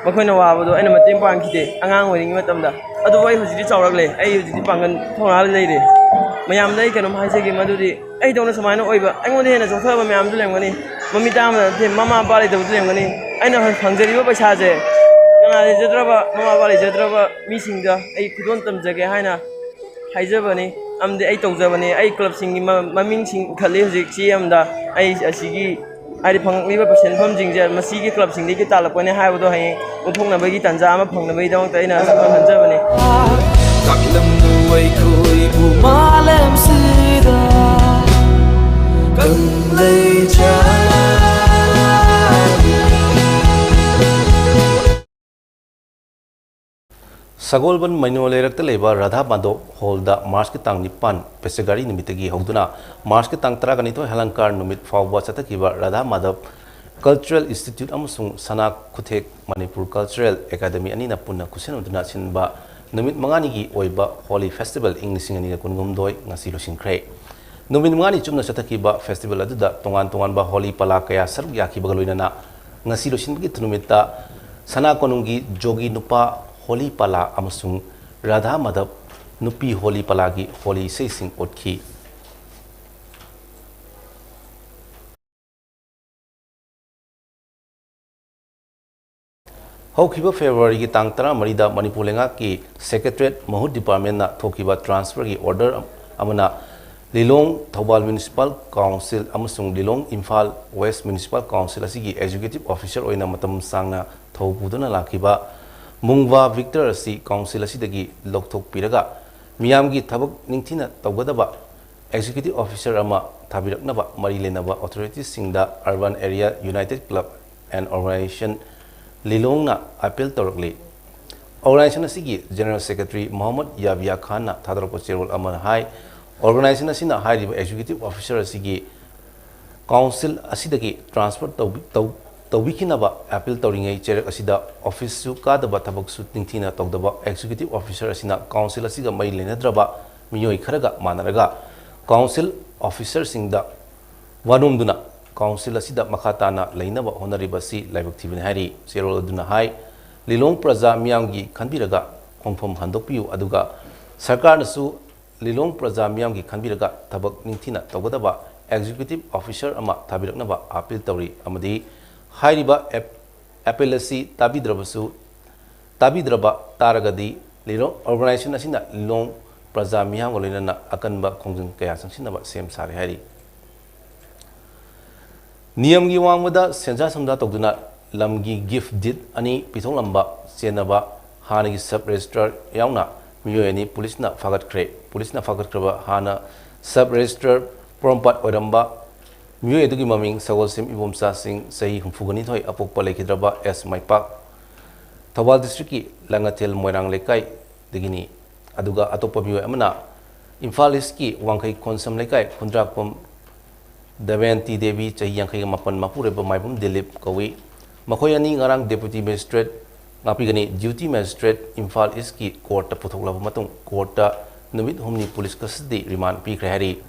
ꯃꯈꯣꯏꯅ ꯋꯥꯕꯗꯣ ꯑꯩꯅ ꯃꯇꯦꯡ ꯄꯥꯡꯈꯤꯗꯦ ꯑꯉꯥꯡ ꯑꯣꯏꯔꯤꯉꯩ ꯃꯇꯝꯗ꯫ ꯑꯗꯨꯕꯨ ꯑꯩ ꯍꯧꯖꯤꯛꯇꯤ ꯆꯥꯎꯔꯛꯂꯦ꯫ ꯑꯩ ꯍꯧꯖꯤꯛꯇꯤ ꯄꯥꯡꯒꯜ ꯊꯧꯅꯥ ꯂꯩꯔꯦ꯫ ꯃꯌꯥꯝꯗ ꯑꯩ ꯀꯩꯅꯣꯝ ꯍꯥꯏꯖꯒꯦ, ꯃꯗꯨꯗꯤ ꯑꯩꯗꯧꯅ ꯁꯨꯃꯥꯏꯅ ꯑꯣꯏꯕ ꯑꯩꯉꯣꯟꯗ ꯍꯦꯟꯅ ꯆꯣꯛꯊꯕ ꯃꯌꯥꯝꯁꯨ ꯂꯩꯔꯝꯒꯅꯤ꯫ ꯃꯃꯤꯠ ꯇꯥꯡꯕꯗ ꯅꯠꯇꯦ, ꯃꯃꯥ ꯃꯄꯥ ꯂꯩꯇꯕꯁꯨ ꯂꯩꯔꯝꯒꯅꯤ꯫ ꯑꯩꯅ ꯐꯪꯖꯔꯤꯕ ꯄꯩꯁꯥꯁꯦ ꯀꯅꯥ ꯂꯩꯖꯗ꯭ꯔꯕ, ꯃꯃꯥ ꯃꯄꯥ ꯂꯩꯖꯗ꯭ꯔꯕ ꯃꯤꯁꯤꯡꯗ ꯑꯩ ꯈꯨꯗꯣꯜ ꯇꯝꯖꯒꯦ ꯍꯥꯏꯅ ꯍꯥꯏꯖꯕꯅꯤ꯫ ꯑꯃꯗꯤ ꯑꯩ ꯇꯧꯖꯕꯅꯤ꯫ ꯑꯩ ꯀ꯭ꯂꯕꯁꯤꯡꯒꯤ ꯃ-, ꯃꯃꯤꯡꯁꯤꯡ ꯏꯈꯠꯂꯤ ꯍꯧꯖꯤꯛ ꯆꯦ ꯑꯃꯗ꯫ ꯑꯩ ꯑꯁꯤꯒꯤ, ꯍꯥꯏꯗꯤ, ꯐꯪꯂꯛꯂꯤꯕ ꯁꯦꯟꯐꯝꯁꯤꯡꯁꯦ ꯃꯁꯤꯒꯤ ꯀ꯭ꯂꯕꯁꯤꯡꯗꯒꯤ ꯇꯥꯜꯂꯛꯄꯅꯦ ꯍꯥꯏꯕꯗꯣ ꯍꯌꯦꯡ ꯎꯠꯊꯣꯛꯅꯕꯒꯤ ꯇꯥꯟꯖꯥ ꯑꯃ ꯐꯪꯅꯕꯒꯤꯗꯃꯛꯇ ꯑꯩꯅ ꯑꯁꯨꯝꯅ ꯈꯟꯖꯕꯅꯤ꯫ ꯇꯥꯛꯂꯝꯃꯨ ꯑꯩꯈꯣꯏꯕꯨ ꯃꯥꯂꯦꯝꯁꯤꯗ ꯀꯪꯂꯩ꯫ ꯁꯒꯣꯜꯕꯟ ꯃꯩꯅꯣ ꯂꯩꯔꯛꯇ ꯂꯩꯕ ꯔꯥꯙꯥ ꯃꯥꯙꯕ ꯍꯣꯜꯗ ꯃꯥꯔꯆꯀꯤ ꯇꯥꯡ ꯅꯤꯄꯥꯟ ꯄꯦꯁꯦꯒꯥꯔꯤ ꯅꯨꯃꯤꯠꯇꯒꯤ ꯍꯧꯗꯨꯅ ꯃꯥꯔꯆꯀꯤ ꯇꯥꯡ ꯇꯔꯥꯒ ꯅꯤꯊꯣꯏ ꯍꯂꯪꯀꯥꯔ ꯅꯨꯃꯤꯠ ꯐꯥꯎꯕ ꯆꯠꯊꯈꯤꯕ ꯔꯥꯙꯥ ꯃꯥꯙꯕ ꯀꯜꯆꯔꯦꯜ ꯏꯟꯁꯇꯤꯇ꯭ꯌꯨꯠ ꯑꯃꯁꯨꯡ ꯁꯅꯥ ꯈꯨꯊꯦꯛ ꯃꯅꯤꯄꯨꯔ ꯀꯜꯆꯔꯦꯜ ꯑꯦꯀꯥꯗꯃꯤ ꯑꯅꯤꯅ ꯄꯨꯟꯅ ꯈꯨꯠꯁꯦꯝꯅꯗꯨꯅ ꯁꯤꯟꯕ ꯅꯨꯃꯤꯠ ꯃꯉꯥꯅꯤꯒꯤ ꯑꯣꯏꯕ ꯍꯣꯂꯤ ꯐꯦꯁꯇꯤꯚꯦꯜ ꯏꯪ ꯂꯤꯁꯤꯡ ꯑꯅꯤꯒ ꯀꯨꯟꯍꯨꯝꯗꯣꯏ ꯉꯁꯤ ꯂꯣꯏꯁꯤꯟꯈ꯭ꯔꯦ꯫ ꯅꯨꯃꯤꯠ ꯃꯉꯥꯅꯤ ꯆꯨꯞꯅ ꯆꯠꯊꯈꯤꯕ ꯐꯦꯁꯇꯤꯚꯦꯜ ꯑꯗꯨꯗ ꯇꯣꯉꯥꯟ ꯇꯣꯉꯥꯟꯕ ꯍꯣꯂꯤ ꯄꯂꯥ ꯀꯌꯥ ꯁꯔꯨꯛ ꯌꯥꯈꯤꯕꯒ ꯂꯣꯏꯅꯅ ꯉꯁꯤ ꯂꯣꯏꯁꯤꯟꯕꯒꯤ ꯅꯨꯃꯤꯠꯇ ꯁꯅꯥ ꯀꯣꯅꯨꯡꯒꯤ ꯖꯣꯒꯤ ꯅꯨꯄꯥ ꯍꯣꯂꯤ ꯄꯂꯥ ꯑꯃꯁꯨꯡ ꯔꯥꯙꯥ ꯃꯥꯙꯕ ꯅꯨꯄꯤ ꯍꯣꯂꯤ ꯄꯂꯥꯒꯤ ꯍꯣꯂꯤ ꯏꯁꯩꯁꯤꯡ ꯎꯠꯈꯤ꯫ ꯍꯧꯈꯤꯕ ꯐꯦꯕ꯭ꯔꯨꯋꯥꯔꯤꯒꯤ ꯇꯥꯡ ꯇꯔꯥꯃꯔꯤꯗ ꯃꯅꯤꯄꯨꯔ ꯂꯩꯉꯥꯛꯀꯤ ꯁꯦꯀ꯭ꯔꯦꯇꯔꯤꯌꯦꯠ ꯃꯍꯨꯠ ꯗꯤꯄꯥꯔꯠꯃꯦꯟꯅ ꯊꯣꯛꯈꯤꯕ ꯇ꯭ꯔꯥꯟꯁꯐꯔꯒꯤ ꯑꯣꯔꯗꯔ ꯑꯃꯅ ꯂꯤꯂꯣꯡ ꯊꯧꯕꯥꯜ ꯃ꯭ꯌꯨꯅꯤꯁꯤꯄꯥꯜ ꯀꯥꯎꯟꯁꯤꯜ ꯑꯃꯁꯨꯡ ꯂꯤꯂꯣꯡ ꯏꯝꯐꯥꯜ ꯋꯦꯁ ꯃ꯭ꯌꯨꯅꯤꯁꯤꯄꯥꯜ ꯀꯥꯎꯟꯁꯤꯜ ꯑꯁꯤꯒꯤ ꯑꯦꯛꯖꯤꯀ꯭ꯌꯨꯇꯤꯚ ꯑꯣꯐꯤꯁꯔ ꯑꯣꯏꯅ ꯃꯇꯝ ꯁꯥꯡꯅ ꯊꯧ ꯄꯨꯗꯨꯅ ꯂꯥꯛꯈꯤꯕ ꯃꯨꯡꯕꯥ ꯚꯤꯛꯇꯔ ꯑꯁꯤ ꯀꯥꯎꯟꯁꯤꯜ ꯑꯁꯤꯗꯒꯤ ꯂꯧꯊꯣꯛꯄꯤꯔꯒ ꯃꯤꯌꯥꯝꯒꯤ ꯊꯕꯛ ꯅꯤꯡꯊꯤꯅ ꯇꯧꯒꯗꯕ ꯑꯦꯛꯖꯤꯀ꯭ꯌꯨꯇꯤꯚ ꯑꯣꯐꯤꯁꯔ ꯑꯃ ꯊꯥꯕꯤꯔꯛꯅꯕ ꯃꯔꯤ ꯂꯩꯅꯕ ꯑꯣꯊꯣꯔꯤꯇꯤꯁꯤꯡꯗ Urban Area United Club and Organization ꯂꯤꯂꯣꯡꯅ ꯑꯥꯄꯤꯜ ꯇꯧꯔꯛꯂꯤ꯫ ꯑꯣꯔꯒꯅꯥꯏꯖꯦꯁꯟ ꯑꯁꯤꯒꯤ ꯖꯦꯅꯔꯦꯜ ꯁꯦꯀ꯭ꯔꯦꯇꯔꯤ ꯃꯣꯍꯝꯃꯗ ꯌꯥꯕꯤꯌꯥ ꯈꯥꯟꯅ ꯊꯥꯗꯣꯔꯛꯄ ꯆꯦꯔꯣꯜ ꯑꯃꯅ ꯍꯥꯏ, ꯑꯣꯔꯒꯅꯥꯏꯖꯦꯁꯟ ꯑꯁꯤꯅ ꯍꯥꯏꯔꯤꯕ ꯑꯦꯛꯖꯤꯀ꯭ꯌꯨꯇꯤꯚ ꯑꯣꯐꯤꯁꯔ ꯑꯁꯤꯒꯤ ꯀꯥꯎꯟꯁꯤꯜ ꯑꯁꯤꯗꯒꯤ ꯇ꯭ꯔꯥꯟꯁꯐꯔ ꯇꯧꯕꯤ-, ꯇꯧ-, ꯇꯧꯕꯤꯈꯤꯅꯕ ꯑꯥꯄꯤꯜ ꯇꯧꯔꯤꯉꯩ ꯆꯩꯔꯛ ꯑꯁꯤꯗ ꯑꯣꯐꯤꯁꯁꯨ ꯀꯥꯗꯕ, ꯊꯕꯛꯁꯨ ꯅꯤꯡꯊꯤꯅ ꯇꯧꯗꯕ ꯑꯦꯛꯖꯤꯀ꯭ꯌꯨꯇꯤꯚ ꯑꯣꯐꯤꯁꯔ ꯑꯁꯤꯅ ꯀꯥꯎꯟꯁꯤꯜ ꯑꯁꯤꯒ ꯃꯔꯤ ꯂꯩꯅꯗ꯭ꯔꯕ ꯃꯤꯑꯣꯏ ꯈꯔꯒ ꯃꯥꯟꯅꯔꯒ ꯀꯥꯎꯟꯁꯤꯜ ꯑꯣꯐꯤꯁꯔꯁꯤꯡꯗ ꯋꯥꯅꯣꯝꯗꯨꯅ ꯀꯥꯎꯟꯁꯤꯜ ꯑꯁꯤꯗ ꯃꯈꯥ ꯇꯥꯅ ꯂꯩꯅꯕ ꯍꯣꯠꯅꯔꯤꯕ ꯑꯁꯤ ꯂꯥꯏꯕꯛ ꯊꯤꯕꯅꯤ ꯍꯥꯏꯔꯤ꯫ ꯆꯦꯔꯣꯜ ꯑꯗꯨꯅ ꯍꯥꯏ, ꯂꯤꯂꯣꯡ ꯄ꯭ꯔꯖꯥ ꯃꯤꯌꯥꯝꯒꯤ ꯈꯟꯕꯤꯔꯒ ꯈꯣꯡꯐꯝ ꯍꯟꯗꯣꯛꯄꯤꯌꯨ, ꯑꯗꯨꯒ ꯁꯔꯀꯥꯔꯅꯁꯨ ꯂꯤꯂꯣꯡ ꯄ꯭ꯔꯖꯥ ꯃꯤꯌꯥꯝꯒꯤ ꯈꯟꯕꯤꯔꯒ ꯊꯕꯛ ꯅꯤꯡꯊꯤꯅ ꯇꯧꯒꯗꯕ ꯑꯦꯛꯖꯤꯀ꯭ꯌꯨꯇꯤꯚ ꯑꯣꯐꯤꯁꯔ ꯑꯃ ꯊꯥꯕꯤꯔꯛꯅꯕ ꯑꯥꯄꯤꯜ ꯇꯧꯔꯤ ꯑꯃꯗꯤ ꯍꯥꯏꯔꯤꯕ ꯑꯦꯞ-, ꯑꯥꯄꯤꯜ ꯑꯁꯤ ꯇꯥꯕꯤꯗ꯭ꯔꯕꯁꯨ, ꯇꯥꯕꯤꯗ꯭ꯔꯕ ꯇꯥꯔꯒꯗꯤ ꯂꯤꯂꯣꯡ ꯑꯣꯔꯒꯅꯥꯏꯖꯦꯁꯟ ꯑꯁꯤꯅ ꯂꯤꯂꯣꯡ ꯄ꯭ꯔꯖꯥ ꯃꯤꯌꯥꯝꯒ ꯂꯣꯏꯅꯅ ꯑꯀꯟꯕ ꯈꯣꯡꯖꯪ ꯀꯌꯥ ꯆꯪꯁꯤꯟꯅꯕ ꯁꯦꯝ ꯁꯥꯔꯦ ꯍꯥꯏꯔꯤ꯫ ꯅꯤꯌꯝꯒꯤ ꯋꯥꯡꯃꯗ ꯁꯦꯟꯖꯥ ꯊꯨꯝꯖꯥ ꯇꯧꯗꯨꯅ ꯂꯝꯒꯤ ꯒꯤꯐ ꯗꯤꯗ ꯑꯅꯤ ꯄꯤꯊꯣꯛꯂꯝꯕ ꯆꯦꯟꯅꯕ ꯍꯥꯟꯅꯒꯤ ꯁꯕ ꯔꯦꯖꯤꯁꯇ꯭ꯔꯥꯔ ꯌꯥꯎꯅ ꯃꯤꯑꯣꯏ ꯑꯅꯤ ꯄꯨꯂꯤꯁꯅ ꯐꯥꯒꯠꯈ꯭ꯔꯦ꯫ ꯄꯨꯂꯤꯁꯅ ꯐꯥꯒꯠꯈ꯭ꯔꯕ ꯍꯥꯟꯅ ꯁꯕ ꯔꯦꯖꯤꯁꯇ꯭ꯔꯥꯔ ꯄꯣꯔꯣꯝꯄꯥꯠ ꯑꯣꯏꯔꯝꯕ ꯃꯤꯑꯣꯏ ꯑꯗꯨꯒꯤ ꯃꯃꯤꯡ ꯁꯒꯣꯜꯁꯦꯝ ꯏꯕꯣꯝꯆꯥ ꯁꯤꯡ, ꯆꯍꯤ ꯍꯨꯝꯐꯨꯒ ꯅꯤꯊꯣꯏ, ꯑꯄꯣꯛꯄ ꯂꯩꯈꯤꯗ꯭ꯔꯕ ꯑꯦꯁ ꯃꯥꯏꯄꯥꯛ, ꯊꯧꯕꯥꯜ ꯗꯤꯁꯇ꯭ꯔꯤꯛꯀꯤ ꯂꯥꯡꯉꯊꯦꯜ ꯃꯣꯏꯔꯥꯡ ꯂꯩꯀꯥꯏꯗꯒꯤꯅꯤ꯫ ꯑꯗꯨꯒ ꯑꯇꯣꯞꯄ ꯃꯤꯑꯣꯏ ꯑꯃꯅ ꯏꯝꯐꯥꯜ ꯏꯁꯀꯤ ꯋꯥꯡꯈꯩ ꯈꯣꯟꯁꯝ ꯂꯩꯀꯥꯏ ꯈꯨꯟꯗ꯭ꯔꯥꯛꯄꯝ ꯗꯃꯌꯟꯇꯤ ꯗꯦꯕꯤ, ꯆꯍꯤ ꯌꯥꯡꯈꯩꯒ ꯃꯥꯄꯟ, ꯃꯄꯨꯔꯣꯏꯕ ꯃꯥꯏꯕꯝ ꯗꯤꯂꯤꯞ ꯀꯧꯏ꯫ ꯃꯈꯣꯏ ꯑꯅꯤ ꯉꯔꯥꯡ ꯗꯦꯄꯨꯇꯤ ꯃꯦꯖꯤꯁꯇ꯭ꯔꯦꯠ, ꯉꯥꯛꯄꯤꯒꯅꯤ, ꯗ꯭ꯌꯨꯇꯤ ꯃꯦꯖꯤꯁꯇ꯭ꯔꯦꯠ ꯏꯝꯐꯥꯜ ꯏꯁꯀꯤ ꯀꯣꯔꯠꯇ ꯄꯨꯊꯣꯛꯂꯕ ꯃꯇꯨꯡ ꯀꯣꯔꯠꯇ ꯅꯨꯃꯤꯠ ꯍꯨꯝꯅꯤ ꯄꯨꯂꯤꯁ ꯀꯁꯇꯗꯤ ꯔꯤꯃꯥꯟ ꯄꯤꯈ꯭ꯔꯦ ꯍꯥꯏꯔꯤ꯫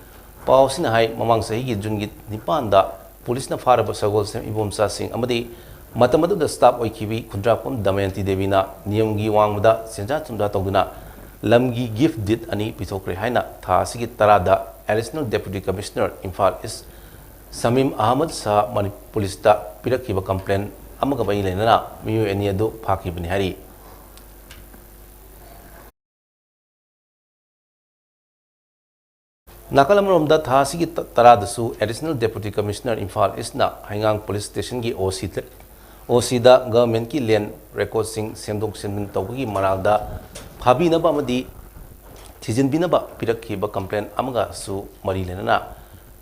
ꯄꯥꯎ ꯑꯁꯤꯅ ꯍꯥꯏ, ꯃꯃꯥꯡ ꯆꯍꯤꯒꯤ ꯖꯨꯟꯒꯤ ꯅꯤꯄꯥꯟꯗ ꯄꯨꯂꯤꯁꯅ ꯐꯥꯔꯕ ꯁꯒꯣꯜꯁꯦꯝ ꯏꯕꯣꯝꯆꯥ ꯁꯤꯡ ꯑꯃꯗꯤ ꯃꯇꯝ ꯑꯗꯨꯗ ꯁ꯭ꯇꯥꯐ ꯑꯣꯏꯈꯤꯕꯤ ꯈꯨꯟꯗ꯭ꯔꯥꯛꯄꯝ ꯗꯃꯌꯟꯇꯤ ꯗꯦꯕꯤꯅ ꯅꯤꯌꯝꯒꯤ ꯋꯥꯡꯃꯗ ꯁꯦꯟꯖꯥ ꯊꯨꯝꯖꯥ ꯇꯧꯗꯨꯅ ꯂꯝꯒꯤ ꯒꯤꯐ ꯗꯤꯗ ꯑꯅꯤ ꯄꯤꯊꯣꯛꯈ꯭ꯔꯦ ꯍꯥꯏꯅ ꯊꯥ ꯑꯁꯤꯒꯤ ꯇꯔꯥꯗ ꯑꯦꯗꯤꯁꯅꯦꯜ ꯗꯦꯄꯨꯇꯤ ꯀꯃꯤꯁꯅꯔ ꯏꯝꯐꯥꯜ ꯏꯁ ꯁꯃꯤꯝ ꯑꯍꯃꯗ ꯁꯥꯍ ꯃꯅꯤ-, ꯄꯨꯂꯤꯁꯇ ꯄꯤꯔꯛꯈꯤꯕ ꯀꯝꯄ꯭ꯂꯦꯟ ꯑꯃꯒ ꯃꯔꯤ ꯂꯩꯅꯅ ꯃꯤꯑꯣꯏ ꯑꯅꯤ ꯑꯗꯨ ꯐꯥꯈꯤꯕꯅꯤ ꯍꯥꯏꯔꯤ꯫ ꯅꯥꯀꯜ ꯑꯃꯔꯣꯝꯗ, ꯊꯥ ꯑꯁꯤꯒꯤ ꯇ-, ꯇꯔꯥꯗꯁꯨ ꯑꯦꯗꯤꯁꯅꯦꯜ ꯗꯦꯄꯨꯇꯤ ꯀꯃꯤꯁꯅꯔ ꯏꯝꯐꯥꯜ ꯏꯁꯅ ꯍꯩꯉꯥꯡ ꯄꯨꯂꯤꯁ ꯁ꯭ꯇꯦꯁꯟꯒꯤ ꯑꯣ ꯁꯤ ꯇ-, ꯑꯣ ꯁꯤꯗ ꯒꯚꯔꯟꯃꯦꯟꯠꯀꯤ ꯂꯦꯟ ꯔꯦꯀꯣꯔꯗꯁꯤꯡ ꯁꯦꯝꯗꯣꯛ ꯁꯦꯝꯖꯤꯟ ꯇꯧꯕꯒꯤ ꯃꯔꯥꯜꯗ ꯐꯥꯕꯤꯅꯕ ꯑꯃꯗꯤ ꯊꯤꯖꯤꯟꯕꯤꯅꯕ ꯄꯤꯔꯛꯈꯤꯕ ꯀꯝꯄ꯭ꯂꯦꯟ ꯑꯃꯒꯁꯨ ꯃꯔꯤ ꯂꯩꯅꯅ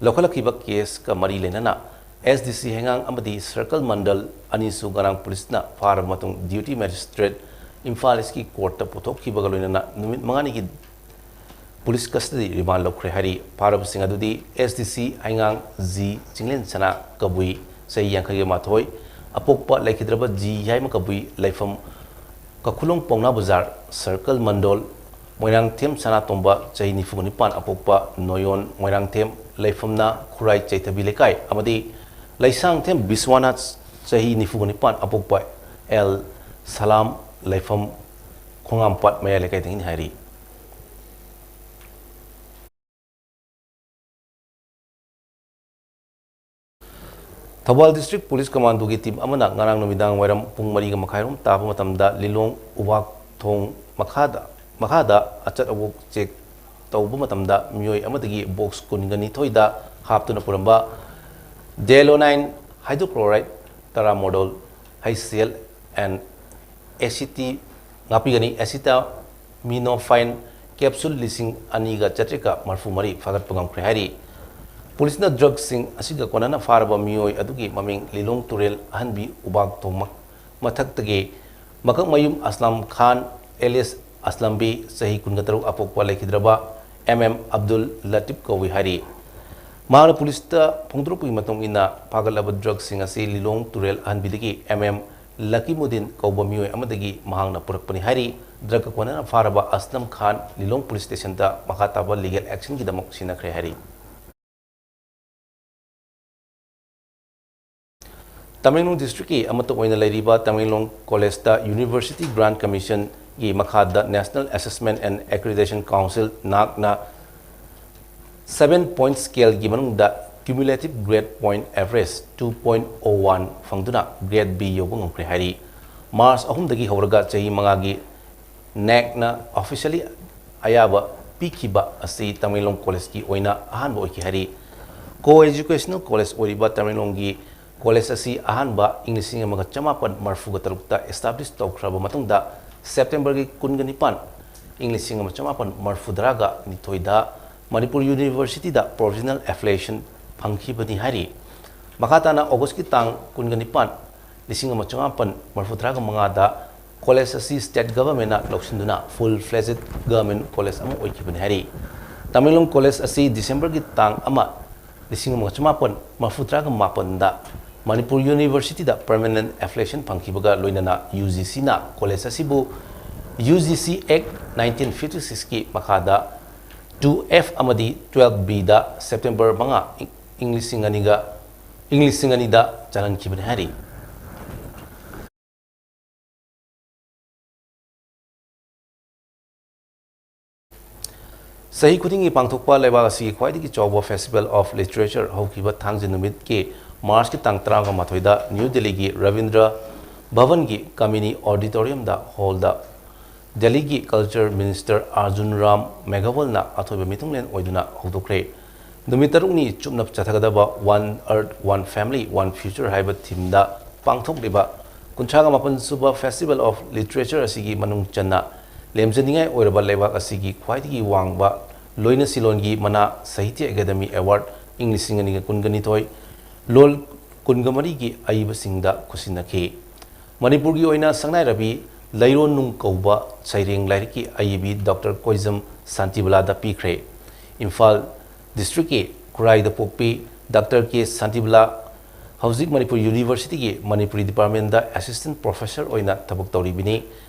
ꯂꯧꯈꯠꯂꯛꯈꯤꯕ ꯀꯦꯁꯀ ꯃꯔꯤ ꯂꯩꯅꯅ ꯑꯦꯁ ꯗꯤ ꯁꯤ ꯍꯩꯉꯥꯡ ꯑꯃꯗꯤ ꯁꯔꯀꯜ ꯃꯟꯗꯜ ꯑꯅꯤꯁꯨ ꯉꯔꯥꯡ ꯄꯨꯂꯤꯁꯅ ꯐꯥꯔꯕ ꯃꯇꯨꯡ ꯗ꯭ꯌꯨꯇꯤ ꯃꯦꯖꯤꯁꯇ꯭ꯔꯦꯠ ꯏꯝꯐꯥꯜ ꯏꯁꯀꯤ ꯀꯣꯔꯠꯇ ꯄꯨꯊꯣꯛꯈꯤꯕꯒ ꯂꯣꯏꯅꯅ ꯅꯨꯃꯤꯠ ꯃꯉꯥꯅꯤꯒꯤ ꯄꯨꯂꯤꯁ ꯀꯁꯇꯗꯤ ꯔꯤꯃꯥꯟ ꯂꯧꯈ꯭ꯔꯦ ꯍꯥꯏꯔꯤ꯫ ꯐꯥꯔꯕꯁꯤꯡ ꯑꯗꯨꯗꯤ ꯑꯦꯁ ꯗꯤ ꯁꯤ ꯍꯩꯉꯥꯡ ꯖꯤ ꯆꯤꯡꯂꯦꯟ ꯁꯅꯥ ꯀꯕꯨꯏ, ꯆꯍꯤ ꯌꯥꯡꯈꯩꯒ ꯃꯥꯊꯣꯏ, ꯑꯄꯣꯛꯄ ꯂꯩꯈꯤꯗ꯭ꯔꯕ ꯖꯤ ꯌꯥꯏꯃ ꯀꯕꯨꯏ, ꯂꯩꯐꯝ ꯀꯈꯨꯂꯣꯡ ꯄꯥꯎꯅꯥ ꯕꯖꯥꯔ, ꯁꯔꯀꯜ ꯃꯟꯗꯣꯜ, ꯃꯣꯏꯔꯥꯡꯊꯦꯝ ꯁꯅꯥꯇꯣꯝꯕ, ꯆꯍꯤ ꯅꯤꯐꯨꯒ ꯅꯤꯄꯥꯟ, ꯑꯄꯣꯛꯄ ꯅꯣꯌꯣꯟ ꯃꯣꯏꯔꯥꯡꯊꯦꯝ, ꯂꯩꯐꯝꯅ ꯈꯨꯔꯥꯏ ꯆꯩꯊꯕꯤ ꯂꯩꯀꯥꯏ, ꯑꯃꯗꯤ ꯂꯩꯁꯥꯡꯊꯦꯝ ꯕꯤꯁ꯭ꯋꯥꯅꯥꯊ, ꯆꯍꯤ ꯅꯤꯐꯨꯒ ꯅꯤꯄꯥꯟ, ꯑꯄꯣꯛꯄ ꯑꯦꯜ ꯁꯂꯥꯝ, ꯂꯩꯐꯝ ꯈꯣꯡꯉꯥꯝꯄꯥꯠ ꯃꯌꯥꯏ ꯂꯩꯀꯥꯏꯗꯒꯤꯅꯤ ꯍꯥꯏꯔꯤ꯫ ꯊꯧꯕꯥꯜ ꯗꯤꯁꯇ꯭ꯔꯤꯛ ꯄꯨꯂꯤꯁ ꯀꯃꯥꯟꯗꯣꯒꯤ ꯇꯤꯝ ꯑꯃꯅ ꯉꯔꯥꯡ ꯅꯨꯃꯤꯗꯥꯡ ꯋꯥꯏꯔꯝ ꯄꯨꯡ ꯃꯔꯤꯒ ꯃꯈꯥꯏꯔꯣꯝ ꯇꯥꯕ ꯃꯇꯝꯗ ꯂꯤꯂꯣꯡ ꯎꯕꯥꯛ ꯊꯣꯡ ꯃꯈꯥꯗ, ꯃꯈꯥꯗ ꯑꯆꯠ ꯑꯋꯣꯛ ꯆꯦꯛ ꯇꯧꯕ ꯃꯇꯝꯗ ꯃꯤꯑꯣꯏ ꯑꯃꯗꯒꯤ ꯕꯣꯛꯁ ꯀꯨꯟꯒ ꯅꯤꯊꯣꯏꯗ ꯍꯥꯞꯇꯨꯅ ꯄꯨꯔꯝꯕ ꯗꯦꯂꯣꯅꯥꯏꯟ ꯍꯥꯏꯗ꯭ꯔꯣꯀ꯭ꯂꯣꯔꯥꯏꯗ ꯇꯔꯥꯃꯣꯗꯣꯜ, H C L and acidity ꯉꯥꯛꯄꯤꯒꯅꯤ, ꯑꯦꯁꯤꯇꯥ ꯃꯤꯅꯣꯐꯥꯏꯟ ꯀꯦꯞꯁꯨꯜ ꯂꯤꯁꯤꯡ ꯑꯅꯤꯒ ꯆꯥꯇ꯭ꯔꯦꯠꯀ ꯃꯔꯤꯐꯨ ꯃꯔꯤ ꯐꯥꯒꯠꯄ ꯉꯝꯈ꯭ꯔꯦ ꯍꯥꯏꯔꯤ꯫ ꯄꯨꯂꯤꯁꯅ ꯗ꯭ꯔꯒꯁꯤꯡ ꯑꯁꯤꯒ ꯀꯣꯟꯅꯅ ꯐꯥꯔꯕ ꯃꯤꯑꯣꯏ ꯑꯗꯨꯒꯤ ꯃꯃꯤꯡ ꯂꯤꯂꯣꯡ ꯇꯨꯔꯦꯜ ꯑꯍꯟꯕꯤ ꯎꯕꯥꯛ ꯊꯣꯡ ꯃ-, ꯃꯊꯛꯇꯒꯤ ꯃꯀꯛꯃꯌꯨꯝ ꯑꯁꯂꯝ ꯈꯥꯟ ꯑꯦꯂꯤꯁ ꯑꯁꯂꯝꯕꯤ, ꯆꯍꯤ ꯀꯨꯟꯒ ꯇꯔꯨꯛ, ꯑꯄꯣꯛꯄ ꯂꯩꯈꯤꯗ꯭ꯔꯕ ꯑꯦꯝ ꯑꯦꯝ ꯑꯕꯗꯨꯜ ꯂꯇꯤꯞ ꯀꯧꯏ ꯍꯥꯏꯔꯤ꯫ ꯃꯍꯥꯛꯅ ꯄꯨꯂꯤꯁꯇ ꯐꯣꯡꯗꯣꯔꯛꯄꯒꯤ ꯃꯇꯨꯡ ꯏꯟꯅ, ꯐꯥꯒꯠꯂꯕ ꯗ꯭ꯔꯒꯁꯤꯡ ꯑꯁꯤ ꯂꯤꯂꯣꯡ ꯇꯨꯔꯦꯜ ꯑꯍꯟꯕꯤꯗꯒꯤ ꯑꯦꯝ ꯑꯦꯝ ꯂꯀꯤꯃꯨꯗꯤꯟ ꯀꯧꯕ ꯃꯤꯑꯣꯏ ꯑꯃꯗꯒꯤ ꯃꯍꯥꯛꯅ ꯄꯨꯔꯛꯄꯅꯤ ꯍꯥꯏꯔꯤ꯫ ꯗ꯭ꯔꯒ ꯀꯣꯟꯅꯅ ꯐꯥꯔꯕ ꯑꯁꯂꯝ ꯈꯥꯟ ꯂꯤꯂꯣꯡ ꯄꯨꯂꯤꯁ ꯁ꯭ꯇꯦꯁꯟꯗ ꯃꯈꯥ ꯇꯥꯕ ꯂꯤꯒꯦꯜ ꯑꯦꯛꯁꯟꯒꯤꯗꯃꯛ ꯁꯤꯟꯅꯈ꯭ꯔꯦ ꯍꯥꯏꯔꯤ꯫ ꯇꯃꯦꯡꯂꯣꯡ ꯗꯤꯁꯇ꯭ꯔꯤꯛꯀꯤ ꯑꯃꯠꯇ ꯑꯣꯏꯅ ꯂꯩꯔꯤꯕ ꯇꯃꯦꯡꯂꯣꯡ ꯀꯣꯂꯦꯖꯇ University Grant Commissionꯒꯤ ꯃꯈꯥꯗ National Assessment and Accreditation Council, ꯅꯥꯛꯅ seven point scaleꯒꯤ ꯃꯅꯨꯡꯗ cumulative grade point average two point oh one ꯐꯪꯗꯨꯅ grade B ꯌꯧꯕ ꯉꯝꯈ꯭ꯔꯦ ꯍꯥꯏꯔꯤ꯫ ꯃꯥꯔꯆ ꯑꯍꯨꯝꯗꯒꯤ ꯍꯧꯔꯒ ꯆꯍꯤ ꯃꯉꯥꯒꯤ ꯅꯦꯛꯅ officially ꯑꯌꯥꯕ ꯄꯤꯈꯤꯕ ꯑꯁꯤ ꯇꯃꯦꯡꯂꯣꯡ ꯀꯣꯂꯦꯖꯀꯤ ꯑꯣꯏꯅ ꯑꯍꯥꯟꯕ ꯑꯣꯏꯈꯤ ꯍꯥꯏꯔꯤ꯫ Co-educational college ꯑꯣꯏꯔꯤꯕ ꯇꯃꯦꯡꯂꯣꯡꯒꯤ ꯀꯣꯂꯦꯖ ꯑꯁꯤ ꯑꯍꯥꯟꯕ ꯏꯪ ꯂꯤꯁꯤꯡ ꯑꯃꯒ ꯆꯃꯥꯄꯟ ꯃꯔꯤꯐꯨꯒ ꯇꯔꯨꯛꯇ establish ꯇꯧꯈ꯭ꯔꯕ ꯃꯇꯨꯡꯗ, ꯁꯦꯞꯇꯦꯝꯕꯔꯒꯤ ꯀꯨꯟꯒ ꯅꯤꯄꯥꯟ, ꯏꯪ ꯂꯤꯁꯤꯡ ꯑꯃ ꯆꯃꯥꯄꯟ ꯃꯔꯤꯐꯨ ꯇꯔꯥꯒ ꯅꯤꯊꯣꯏꯗ ꯃꯅꯤꯄꯨꯔ ꯌꯨꯅꯤꯚꯔꯁꯤꯇꯤꯗ ꯄ꯭ꯔꯣꯐꯦꯁꯅꯦꯜ ꯑꯦꯐꯤꯂꯤꯌꯦꯁꯟ ꯐꯪꯈꯤꯕꯅꯤ ꯍꯥꯏꯔꯤ꯫ ꯃꯈꯥ ꯇꯥꯅ ꯑꯣꯒꯁꯀꯤ ꯇꯥꯡ ꯀꯨꯟꯒ ꯅꯤꯄꯥꯟ, ꯂꯤꯁꯤꯡ ꯑꯃ ꯆꯃꯥꯄꯟ ꯃꯔꯤꯐꯨ ꯇꯔꯥꯒ ꯃꯉꯥꯗ ꯀꯣꯂꯦꯖ ꯑꯁꯤ ꯁ꯭ꯇꯦꯠ ꯒꯚꯔꯟꯃꯦꯟꯠꯅ ꯂꯧꯁꯤꯟꯗꯨꯅ ꯐꯨꯜ ꯐ꯭ꯂꯦꯖꯦꯗ ꯒꯚꯔꯟꯃꯦꯟꯠ ꯀꯣꯂꯦꯖ ꯑꯃ ꯑꯣꯏꯈꯤꯕꯅꯤ ꯍꯥꯏꯔꯤ꯫ ꯇꯃꯦꯡꯂꯣꯡ ꯀꯣꯂꯦꯖ ꯑꯁꯤ ꯗꯤꯁꯦꯝꯕꯔꯒꯤ ꯇꯥꯡ ꯑꯃ, ꯂꯤꯁꯤꯡ ꯑꯃꯒ ꯆꯃꯥꯄꯟ ꯃꯔꯤꯐꯨ ꯇꯔꯥꯒ ꯃꯥꯄꯟꯗ ꯃꯅꯤꯄꯨꯔ ꯌꯨꯅꯤꯚꯔꯁꯤꯇꯤꯗ ꯄꯔꯃꯅꯦꯟꯠ ꯑꯦꯐꯤꯂꯤꯌꯦꯁꯟ ꯐꯪꯈꯤꯕꯒ ꯂꯣꯏꯅꯅ ꯌꯨ ꯖꯤ ꯁꯤꯅ ꯀꯣꯂꯦꯖ ꯑꯁꯤꯕꯨ ꯌꯨ ꯖꯤ ꯁꯤ ꯑꯦꯛ ꯅꯥꯏꯟꯇꯤꯟ ꯐꯤꯐꯇꯤ ꯁꯤꯛꯁꯀꯤ ꯃꯈꯥꯗ ꯇꯨ ꯑꯦꯐ ꯑꯃꯗꯤ ꯇꯨꯋꯦꯜꯐ ꯕꯤꯗ ꯁꯦꯞꯇꯦꯝꯕꯔ ꯃꯉꯥ, ꯏꯪ ꯂꯤꯁꯤꯡ ꯑꯅꯤꯒ, ꯏꯪ ꯂꯤꯁꯤꯡ ꯑꯅꯤꯗ ꯆꯜꯍꯟꯈꯤꯕꯅꯤ ꯍꯥꯏꯔꯤ꯫ ꯆꯍꯤ ꯈꯨꯗꯤꯡꯒꯤ ꯄꯥꯡꯊꯣꯛꯄ ꯂꯩꯕꯥꯛ ꯑꯁꯤꯒꯤ ꯈ꯭ꯋꯥꯏꯗꯒꯤ ꯆꯥꯎꯕ Festival of Literature ꯍꯧꯈꯤꯕ ꯊꯥꯡꯖ ꯅꯨꯃꯤꯠꯀꯤ ꯃꯥꯔꯆꯀꯤ ꯇꯥꯡ ꯇꯔꯥꯃꯥꯊꯣꯏꯗ ꯅ꯭ꯌꯨ ꯗꯤꯜꯂꯤꯒꯤ ꯔꯕꯤꯟꯗ꯭ꯔ ꯚꯕꯟꯒꯤ ꯀꯃꯤꯅꯤ ꯑꯣꯗꯤꯇꯣꯔꯤꯌꯝꯗ ꯍꯣꯜꯗ ꯗꯦꯜꯂꯤꯒꯤ ꯀꯜꯆꯔ ꯃꯤꯅꯤꯁꯇꯔ ꯑꯥꯔꯖꯨꯟ ꯔꯥꯝ ꯃꯦꯘꯋꯜꯅ ꯑꯊꯣꯏꯕ ꯃꯤꯊꯨꯡꯂꯦꯟ ꯑꯣꯏꯗꯨꯅ ꯍꯧꯗꯣꯛꯈ꯭ꯔꯦ꯫ ꯅꯨꯃꯤꯠ ꯇꯔꯨꯛꯅꯤ ꯆꯨꯞꯅ ꯆꯠꯊꯒꯗꯕ One Earth, One Family, One Future ꯍꯥꯏꯕ ꯊꯤꯝꯗ ꯄꯥꯡꯊꯣꯛꯂꯤꯕ ꯀꯨꯟꯊ꯭ꯔꯥꯒ ꯃꯥꯄꯟ ꯁꯨꯕ Festival of Literature ꯑꯁꯤꯒꯤ ꯃꯅꯨꯡ ꯆꯟꯅ ꯂꯦꯝꯖꯅꯤꯡꯉꯥꯏ ꯑꯣꯏꯔꯕ ꯂꯩꯕꯥꯛ ꯑꯁꯤꯒꯤ ꯈ꯭ꯋꯥꯏꯗꯒꯤ ꯋꯥꯡꯕ ꯂꯣꯏꯅ ꯁꯤꯂꯣꯟꯒꯤ ꯃꯅꯥ ꯁꯥꯍꯤꯇ꯭ꯌ ꯑꯦꯀꯥꯗꯦꯃꯤ ꯑꯦꯋꯥꯔꯗ ꯏꯪ ꯂꯤꯁꯤꯡ ꯑꯅꯤꯒ ꯀꯨꯟꯒ ꯅꯤꯊꯣꯏ, ꯂꯣꯜ ꯀꯨꯟꯒ ꯃꯔꯤꯒꯤ ꯑꯏꯕꯁꯤꯡꯗ ꯈꯨꯠꯁꯤꯟꯅꯈꯤ꯫ ꯃꯅꯤꯄꯨꯔꯒꯤ ꯑꯣꯏꯅ ꯁꯛꯅꯥꯏꯔꯕꯤ ꯂꯩꯔꯣꯟꯅꯨꯡ ꯀꯧꯕ ꯁꯩꯔꯦꯡ ꯂꯥꯏꯔꯤꯛꯀꯤ ꯑꯏꯕꯤ ꯗꯣꯛꯇꯔ ꯀꯣꯏꯖꯝ ꯁꯥꯟꯇꯤꯕꯂꯥꯗ ꯄꯤꯈ꯭ꯔꯦ꯫ ꯏꯝꯐꯥꯜ ꯗꯤꯁꯇ꯭ꯔꯤꯛꯀꯤ ꯈꯨꯔꯥꯏꯗ ꯄꯣꯛꯄꯤ ꯗꯥꯛꯇꯔ ꯀꯦ ꯁꯥꯟꯇꯤꯕꯂꯥ ꯍꯧꯖꯤꯛ ꯃꯅꯤꯄꯨꯔ ꯌꯨꯅꯤꯚꯔꯁꯤꯇꯤꯒꯤ ꯃꯅꯤꯄꯨꯔꯤ ꯗꯤꯄꯥꯔꯠꯃꯦꯟꯗ ꯑꯦꯁꯤꯁꯇꯦꯟꯠ ꯄ꯭ꯔꯣꯐꯦꯁꯔ ꯑꯣꯏꯅ ꯊꯕꯛ ꯇꯧꯔꯤꯕꯅꯤ꯫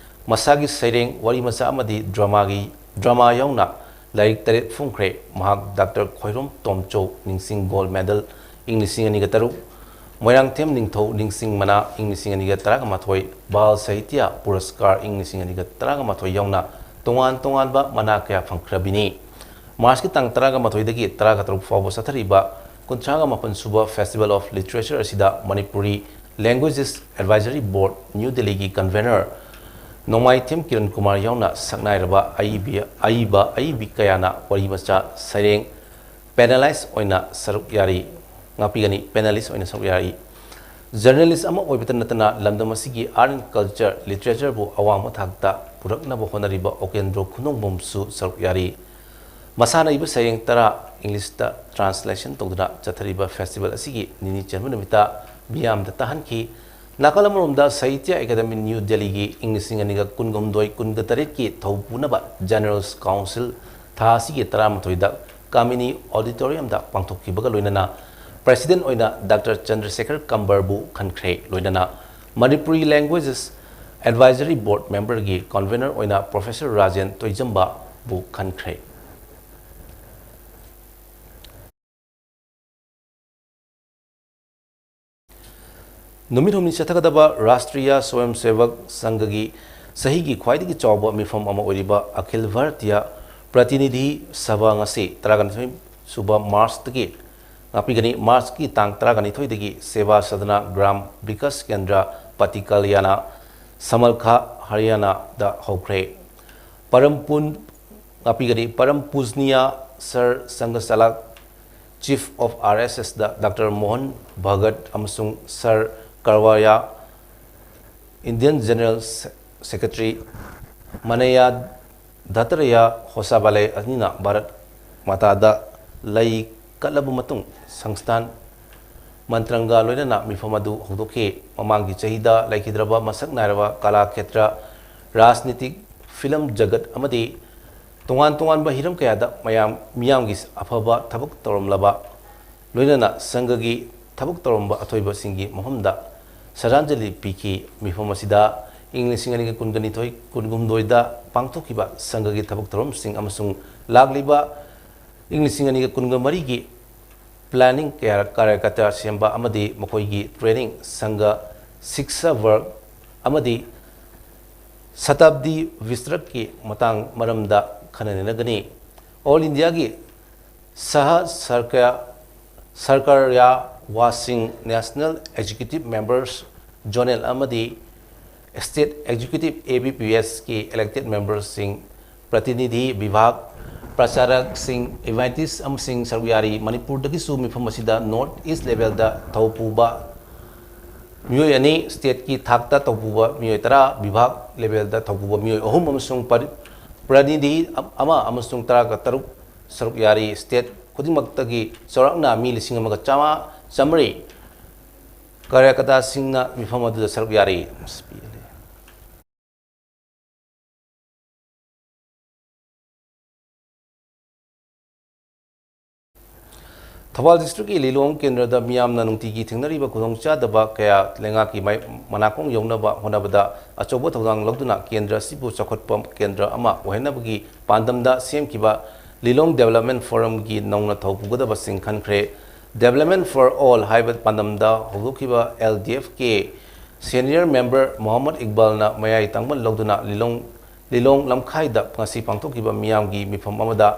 ꯃꯁꯥꯒꯤ ꯁꯩꯔꯦꯡ, ꯋꯥꯔꯤ ꯃꯆꯥ ꯑꯃꯗꯤ ꯗ꯭ꯔꯃꯥꯒꯤ, ꯗ꯭ꯔꯃꯥ ꯌꯥꯎꯅ ꯂꯥꯏꯔꯤꯛ ꯇꯔꯦꯠ ꯐꯣꯡꯈ꯭ꯔꯦ꯫ ꯃꯍꯥꯛ ꯗꯥꯛꯇꯔ ꯈ꯭ꯋꯥꯏꯔꯣꯝ ꯇꯣꯝꯆꯧ ꯅꯤꯡꯁꯤꯡ ꯒꯣꯜꯗ ꯃꯦꯗꯜ ꯏꯪ ꯂꯤꯁꯤꯡ ꯑꯅꯤꯒ ꯇꯔꯨꯛ, ꯃꯣꯏꯔꯥꯡꯊꯦꯝ ꯅꯤꯡꯊꯧ ꯅꯤꯡꯁꯤꯡ ꯃꯅꯥ ꯏꯪ ꯂꯤꯁꯤꯡ ꯑꯅꯤꯒ ꯇꯔꯥꯃꯥꯊꯣꯏ, ꯕꯥꯜ ꯁꯥꯍꯤꯇ꯭ꯌ ꯄꯨꯔꯁꯀꯥꯔ ꯏꯪ ꯂꯤꯁꯤꯡ ꯑꯅꯤꯒ ꯇꯔꯥꯃꯥꯊꯣꯏ ꯌꯥꯎꯅ ꯇꯣꯉꯥꯟ ꯇꯣꯉꯥꯟꯕ ꯃꯅꯥ ꯀꯌꯥ ꯐꯪꯈ꯭ꯔꯕꯤꯅꯤ꯫ ꯃꯥꯔꯆꯀꯤ ꯇꯥꯡ ꯇꯔꯥꯃꯥꯊꯣꯏꯗꯒꯤ ꯇꯔꯥꯇꯔꯨꯛ ꯐꯥꯎꯕ ꯆꯠꯊꯔꯤꯕ ꯀꯨꯟꯊ꯭ꯔꯥ ꯃꯥꯄꯟ ꯁꯨꯕ Festival of Literature ꯑꯁꯤꯗ Manipuri Languages Advisory Board, new ꯗꯤꯜꯂꯤꯒꯤ ꯀꯟꯚꯦꯅꯔ ꯅꯣꯡꯃꯥꯏꯊꯦꯝ ꯀꯤꯔꯟ ꯀꯨꯃꯥꯔ ꯌꯥꯎꯅ ꯁꯛꯅꯥꯏꯔꯕ ꯑꯏꯕꯤ, ꯑꯏꯕ ꯑꯏꯕꯤ ꯀꯌꯥꯅ ꯋꯥꯔꯤ ꯃꯆꯥ, ꯁꯩꯔꯦꯡ, ꯄꯦꯅꯦꯂꯥꯏꯁ ꯑꯣꯏꯅ ꯁꯔꯨꯛ ꯌꯥꯔꯤ, ꯉꯥꯛꯄꯤꯒꯅꯤ, ꯄꯦꯅꯦꯂꯤꯁ ꯑꯣꯏꯅ ꯁꯔꯨꯛ ꯌꯥꯔꯤ꯫ ꯖꯔꯅꯦꯂꯤꯁ ꯑꯃ ꯑꯣꯏꯕꯇ ꯅꯠꯇꯅ ꯂꯝꯗꯝ ꯑꯁꯤꯒꯤ art and culture, literature ꯕꯨ ꯑꯋꯥꯡꯕ ꯊꯥꯛꯇ ꯄꯨꯔꯛꯅꯕ ꯍꯣꯠꯅꯔꯤꯕ ꯑꯣꯀꯦꯟꯗ꯭ꯔꯣ ꯈꯨꯅꯣꯡꯕꯝꯁꯨ ꯁꯔꯨꯛ ꯌꯥꯔꯤ꯫ ꯃꯁꯥꯟꯅ ꯏꯕ ꯁꯩꯔꯦꯡ ꯇꯔꯥ ꯏꯪꯂꯤꯁꯇ ꯇ꯭ꯔꯥꯟꯁꯂꯦꯁꯟ ꯇꯧꯗꯨꯅ ꯆꯠꯊꯔꯤꯕ ꯐꯦꯁꯇꯤꯚꯦꯜ ꯑꯁꯤꯒꯤ ꯅꯤꯅꯤ ꯆꯟꯕ ꯅꯨꯃꯤꯠꯇ ꯃꯤꯌꯥꯝꯗ ꯇꯥꯍꯟꯈꯤ꯫ ꯅꯥꯀꯜ ꯑꯃꯔꯣꯝꯗ ꯁꯥꯍꯤꯇ꯭ꯌ ꯑꯦꯀꯥꯗꯃꯤ ꯅ꯭ꯌꯨ ꯗꯦꯜꯂꯤꯒꯤ ꯏꯪ ꯂꯤꯁꯤꯡ ꯑꯅꯤꯒ ꯀꯨꯟꯒ ꯍꯨꯝꯗꯣꯏ ꯀꯨꯟꯒ ꯇꯔꯦꯠꯀꯤ ꯊꯧ ꯄꯨꯅꯕ ꯖꯦꯅꯔꯦꯜ ꯀꯥꯎꯟꯁꯤꯜ ꯊꯥ ꯑꯁꯤꯒꯤ ꯇꯔꯥꯃꯥꯊꯣꯏꯗ ꯀꯥꯃꯤꯅꯤ ꯑꯣꯗꯤꯇꯣꯔꯤꯌꯝꯗ ꯄꯥꯡꯊꯣꯛꯈꯤꯕꯒ ꯂꯣꯏꯅꯅ ꯄ꯭ꯔꯦꯁꯤꯗꯦꯟꯠ ꯑꯣꯏꯅ ꯗꯥꯛꯇꯔ ꯆꯟꯗ꯭ꯔꯁꯦꯈꯔ ꯀꯝꯕꯔꯕꯨ ꯈꯟꯈ꯭ꯔꯦ꯫ ꯂꯣꯏꯅꯅ ꯃꯅꯤꯄꯨꯔꯤ ꯂꯦꯡꯒ꯭ꯋꯦꯖꯦꯁ ꯑꯦꯗꯚꯥꯏꯖꯔꯤ ꯕꯣꯔꯗ ꯃꯦꯝꯕꯔꯒꯤ ꯀꯟꯚꯦꯅꯔ ꯑꯣꯏꯅ ꯄ꯭ꯔꯣꯐꯦꯁꯔ ꯔꯥꯖꯦꯟ ꯇꯣꯏꯖꯝꯕꯕꯨ ꯈꯟꯈ꯭ꯔꯦ꯫ ꯅꯨꯃꯤꯠ ꯍꯨꯝꯅꯤ ꯆꯠꯊꯒꯗꯕ ꯔꯥꯁꯇ꯭ꯔꯤꯌꯥ ꯁ꯭ꯋꯌꯝ ꯁꯦꯚꯛ ꯁꯪꯘꯒꯤ ꯆꯍꯤꯒꯤ ꯈ꯭ꯋꯥꯏꯗꯒꯤ ꯆꯥꯎꯕ ꯃꯤꯐꯝ ꯑꯃ ꯑꯣꯏꯔꯤꯕ ꯑꯈꯤꯜ ꯚꯥꯔꯇꯤꯌꯥ ꯄ꯭ꯔꯇꯤꯅꯤꯙꯤ ꯁꯚꯥ ꯉꯁꯤ ꯇꯔꯥꯅꯤꯊꯣꯏ ꯁꯨꯕ ꯃꯥꯔꯆꯇꯒꯤ ꯉꯥꯛꯄꯤꯒꯅꯤ꯫ ꯃꯥꯔꯆꯀꯤ ꯇꯥꯡ ꯇꯔꯥꯅꯤꯊꯣꯏꯗꯒꯤ ꯁꯦꯚꯥ ꯁꯗꯅꯥ ꯒ꯭ꯔꯥꯝ ꯕꯤꯀꯥꯁ ꯀꯦꯟꯗ꯭ꯔ ꯄꯇꯤꯀꯥꯂꯤꯌꯥꯅ ꯁꯃꯜꯈꯥ ꯍꯔꯤꯌꯥꯅꯥꯗ ꯍꯧꯈ꯭ꯔꯦ꯫ ꯄꯔꯝ ꯄꯨꯟ ꯉꯥꯛꯄꯤꯒꯅꯤ꯫ ꯄꯔꯝ ꯄꯨꯖꯅꯤꯌꯥ ꯁꯔ ꯁꯪꯒ ꯆꯂꯥꯛ ꯆꯤꯐ ꯑꯣꯐ ꯑꯥꯔ ꯑꯦꯁ ꯑꯦꯁꯗ ꯗꯥꯛꯇꯔ ꯃꯣꯍꯟ ꯚꯒꯠ ꯑꯃꯁꯨꯡ ꯁꯔ ꯀꯔꯋꯥꯌꯥ ꯏꯟꯗꯤꯌꯟ ꯖꯦꯅꯔꯦꯜ ꯁꯦꯀ꯭ꯔꯦꯇꯔꯤ ꯃꯅꯌꯥ ꯗꯠꯇꯔꯌꯥ ꯍꯣꯁꯥꯕꯥꯂꯦ ꯑꯅꯤꯅ ꯚꯥꯔꯠ ꯃꯥꯇꯥꯗ ꯂꯩ ꯀꯠꯂꯕ ꯃꯇꯨꯡ ꯁꯪꯁꯊꯥꯟ ꯃꯟꯇ꯭ꯔꯪꯒ ꯂꯣꯏꯅꯅ ꯃꯤꯐꯝ ꯑꯗꯨ ꯍꯧꯗꯣꯛꯈꯤ꯫ ꯃꯃꯥꯡꯒꯤ ꯆꯍꯤꯗ ꯂꯩꯈꯤꯗ꯭ꯔꯕ ꯃꯁꯛ ꯅꯥꯏꯔꯕ ꯀꯂꯥ ꯈꯦꯇ꯭ꯔ, ꯔꯥꯖꯅꯤꯇꯤꯛ, ꯐꯤꯂꯝ ꯖꯒꯠ ꯑꯃꯗꯤ ꯇꯣꯉꯥꯟ ꯇꯣꯉꯥꯟꯕ ꯍꯤꯔꯝ ꯀꯌꯥꯗ ꯃꯌꯥꯝ, ꯃꯤꯌꯥꯝꯒꯤ ꯑꯐꯕ ꯊꯕꯛ ꯇꯧꯔꯝꯂꯕ ꯂꯣꯏꯅꯅ ꯁꯪꯘꯒꯤ ꯊꯕꯛ ꯇꯧꯔꯝꯕ ꯑꯊꯣꯏꯕꯁꯤꯡꯒꯤ ꯃꯐꯝꯗ ꯁ꯭ꯔꯗꯥꯟꯖꯂꯤ ꯄꯤꯈꯤ꯫ ꯃꯤꯐꯝ ꯑꯁꯤꯗ ꯏꯪ ꯂꯤꯁꯤꯡ ꯑꯅꯤꯒ ꯀꯨꯟꯒ ꯅꯤꯊꯣꯏ, ꯀꯨꯟꯍꯨꯝꯗꯣꯏꯗ ꯄꯥꯡꯊꯣꯛꯈꯤꯕ ꯁꯪꯘꯒꯤ ꯊꯕꯛ ꯊꯧꯔꯝꯁꯤꯡ ꯑꯃꯁꯨꯡ ꯂꯥꯛꯂꯤꯕ ꯏꯪ ꯂꯤꯁꯤꯡ ꯑꯅꯤꯒ ꯀꯨꯟꯒ ꯃꯔꯤꯒꯤ planning ꯀꯌꯥ ꯀꯥꯔꯌꯀꯔꯇꯥ ꯁꯦꯝꯕ ꯑꯃꯗꯤ ꯃꯈꯣꯏꯒꯤ training, ꯁꯪꯘ ꯁꯤꯛꯁꯥ ꯚꯔꯒ ꯑꯃꯗꯤ ꯁꯇꯥꯕꯗꯤ ꯚꯤꯁ꯭ꯇꯥꯔꯀꯤ ꯃꯇꯥꯡ ꯃꯔꯝꯗ ꯈꯟꯅ ꯅꯩꯅꯒꯅꯤ꯫ ꯑꯣꯜ ꯏꯟꯗꯤꯌꯥꯒꯤ ꯁꯍ ꯁꯔꯀꯥ-, ꯁꯔꯀꯥꯔꯌꯥ ꯋꯥꯁꯤꯡ, ꯅꯦꯁꯅꯦꯜ ꯑꯦꯛꯖꯤꯀ꯭ꯌꯨꯇꯤꯚ ꯃꯦꯝꯕꯔꯁ, ꯖꯣꯅꯦꯜ ꯑꯃꯗꯤ state executive A B P ꯑꯦꯁꯀꯤ elected memberꯁꯤꯡ, ꯄ꯭ꯔꯇꯤꯅꯤꯙꯤ ꯕꯤꯚꯥꯒ, ꯄ꯭ꯔꯆꯥꯔꯛꯁꯤꯡ, eventꯁ ꯑꯃꯁꯨꯡ ꯁꯔꯨꯛ ꯌꯥꯔꯤ꯫ ꯃꯅꯤꯄꯨꯔꯗꯒꯤꯁꯨ ꯃꯤꯐꯝ ꯑꯁꯤꯗ North East levelꯗ ꯊꯧ ꯄꯨꯕ ꯃꯤꯑꯣꯏ ꯑꯅꯤ, stateꯀꯤ ꯊꯥꯛꯇ ꯊꯧ ꯄꯨꯕ ꯃꯤꯑꯣꯏ ꯇꯔꯥ, ꯕꯤꯚꯥꯒ levelꯗ ꯊꯧ ꯄꯨꯕ ꯃꯤꯑꯣꯏ ꯑꯍꯨꯝ ꯑꯃꯁꯨꯡ ꯄꯔꯤ-, ꯄ꯭ꯔꯇꯤꯅꯤꯙꯤ ꯑꯃ ꯑꯃꯁꯨꯡ ꯇꯔꯥꯒ ꯇꯔꯨꯛ ꯁꯔꯨꯛ ꯌꯥꯔꯤ꯫ State ꯈꯨꯗꯤꯡꯃꯛꯇꯒꯤ ꯆꯥꯎꯔꯥꯛꯅ ꯃꯤ ꯂꯤꯁꯤꯡ ꯑꯃꯒ ꯆꯥꯝꯃ-, ꯆꯥꯃꯔꯤ ꯀꯥꯔꯌꯀꯔꯇꯥꯁꯤꯡꯅ ꯃꯤꯐꯝ ꯑꯗꯨꯗ ꯁꯔꯨꯛ ꯌꯥꯔꯤ꯫ ꯊꯧꯕꯥꯜ districtꯀꯤ ꯂꯤꯂꯣꯡ ꯀꯦꯟꯗ꯭ꯔꯗ ꯃꯤꯌꯥꯝꯅ ꯅꯨꯡꯇꯤꯒꯤ ꯊꯦꯡꯅꯔꯤꯕ ꯈꯨꯗꯣꯡꯆꯥꯗꯕ ꯀꯌꯥ ꯂꯩꯉꯥꯛꯀꯤ ꯃꯥꯏ-, ꯃꯅꯥꯀꯣꯡ ꯌꯧꯅꯕ ꯍꯣꯠꯅꯕꯗ ꯑꯆꯧꯕ ꯊꯧꯗꯥꯡ ꯂꯧꯗꯨꯅ ꯀꯦꯟꯗ꯭ꯔ ꯑꯁꯤꯕꯨ ꯆꯥꯎꯈꯠꯄ ꯀꯦꯟꯗ꯭ꯔ ꯑꯃ ꯑꯣꯏꯍꯟꯅꯕꯒꯤ ꯄꯥꯟꯗꯝꯗ ꯁꯦꯝꯈꯤꯕ ꯂꯤꯂꯣꯡ Development Forumꯒꯤ ꯅꯧꯅ ꯊꯧ ꯄꯨꯒꯗꯕꯁꯤꯡ ꯈꯟꯈ꯭ꯔꯦ꯫ Development for All ꯍꯥꯏꯕ ꯄꯥꯟꯗꯝꯗ ꯍꯧꯗꯣꯛꯈꯤꯕ LDFꯀꯤ senior member ꯃꯣꯍꯝꯃꯗ ꯏꯛꯕꯥꯜꯅ ꯃꯌꯥꯏ ꯇꯪꯕ ꯂꯧꯗꯨꯅ ꯂꯤꯂꯣꯡ, ꯂꯤꯂꯣꯡ ꯂꯝꯈꯥꯏꯗ ꯉꯁꯤ ꯄꯥꯡꯊꯣꯛꯈꯤꯕ ꯃꯤꯌꯥꯝꯒꯤ ꯃꯤꯐꯝ ꯑꯃꯗ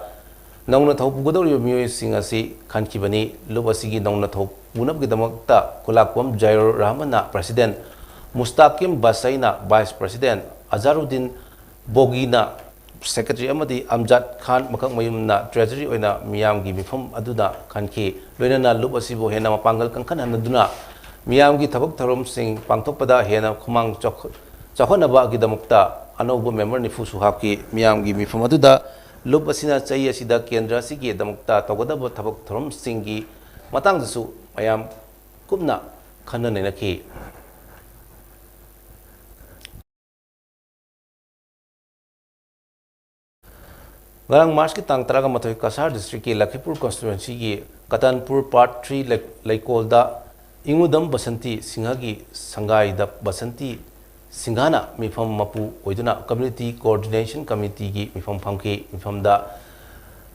ꯅꯧꯅ ꯊꯧ ꯄꯨꯒꯗꯧꯔꯤꯕ ꯃꯤꯑꯣꯏꯁꯤꯡ ꯑꯁꯤ ꯈꯟꯈꯤꯕꯅꯤ꯫ ꯂꯨꯞ ꯑꯁꯤꯒꯤ ꯅꯧꯅ ꯊꯧ ꯄꯨꯅꯕꯒꯤꯗꯃꯛꯇ ꯈꯨꯂꯥꯛꯄꯝ ꯖꯥꯏꯔꯨꯔ ꯔꯍꯃꯟꯅ president, ꯃꯨꯁꯇꯥꯀꯤꯝ ꯕꯁꯩꯅ vice president, ꯑꯖꯥꯔꯨꯗꯤꯟ ꯕꯣꯒꯤꯅ secretary ꯑꯃꯗꯤ ꯑꯝꯖꯥꯗ ꯈꯥꯟ ꯃꯀꯛꯃꯌꯨꯝꯅ treasury ꯑꯣꯏꯅ ꯃꯤꯌꯥꯝꯒꯤ ꯃꯤꯐꯝ ꯑꯗꯨꯗ ꯈꯟꯈꯤ꯫ ꯂꯣꯏꯅꯅ ꯂꯨꯞ ꯑꯁꯤꯕꯨ ꯍꯦꯟꯅ ꯃꯄꯥꯡꯒꯜ ꯀꯟꯈꯠꯍꯟꯗꯨꯅ ꯃꯤꯌꯥꯝꯒꯤ ꯊꯕꯛ ꯊꯧꯔꯝꯁꯤꯡ ꯄꯥꯡꯊꯣꯛꯄꯗ ꯍꯦꯟꯅ ꯈꯨꯃꯥꯡ ꯆꯥꯎꯈ-, ꯆꯥꯎꯈꯠꯅꯕꯒꯤꯗꯃꯛꯇ ꯑꯅꯧꯕ member ꯅꯤꯐꯨꯁꯨ ꯍꯥꯞꯈꯤ꯫ ꯃꯤꯌꯥꯝꯒꯤ ꯃꯤꯐꯝ ꯑꯗꯨꯗ ꯂꯨꯞ ꯑꯁꯤꯅ ꯆꯍꯤ ꯑꯁꯤꯗ ꯀꯦꯟꯗ꯭ꯔ ꯑꯁꯤꯒꯤꯗꯃꯛꯇ ꯇꯧꯒꯗꯕ ꯊꯕꯛ ꯊꯧꯔꯝꯁꯤꯡꯒꯤ ꯃꯇꯥꯡꯗꯁꯨ ꯃꯌꯥꯝ ꯀꯨꯞꯅ ꯈꯟꯅ ꯅꯩꯅꯈꯤ꯫ ꯉꯔꯥꯡ Marchꯀꯤ ꯇꯥꯡ ꯇꯔꯥꯒ ꯃꯥꯊꯣꯏ ꯀꯁꯥꯔ districtꯀꯤ ꯂꯈꯤꯄꯨꯔ constituencyꯒꯤ ꯀꯇꯟꯄꯨꯔ Part three ꯂꯩ-, ꯂꯩꯀꯣꯜꯗ ꯏꯉꯨꯗꯝ ꯕꯁꯟꯇꯤ ꯁꯤꯡꯍꯒꯤ ꯁꯪꯒꯥꯏꯗ ꯕꯁꯟꯇꯤ ꯁꯤꯡꯍꯅ ꯃꯤꯐꯝ ꯃꯄꯨ ꯑꯣꯏꯗꯨꯅ Community Coordination Committeeꯒꯤ ꯃꯤꯐꯝ ꯐꯝꯈꯤ꯫ ꯃꯤꯐꯝꯗ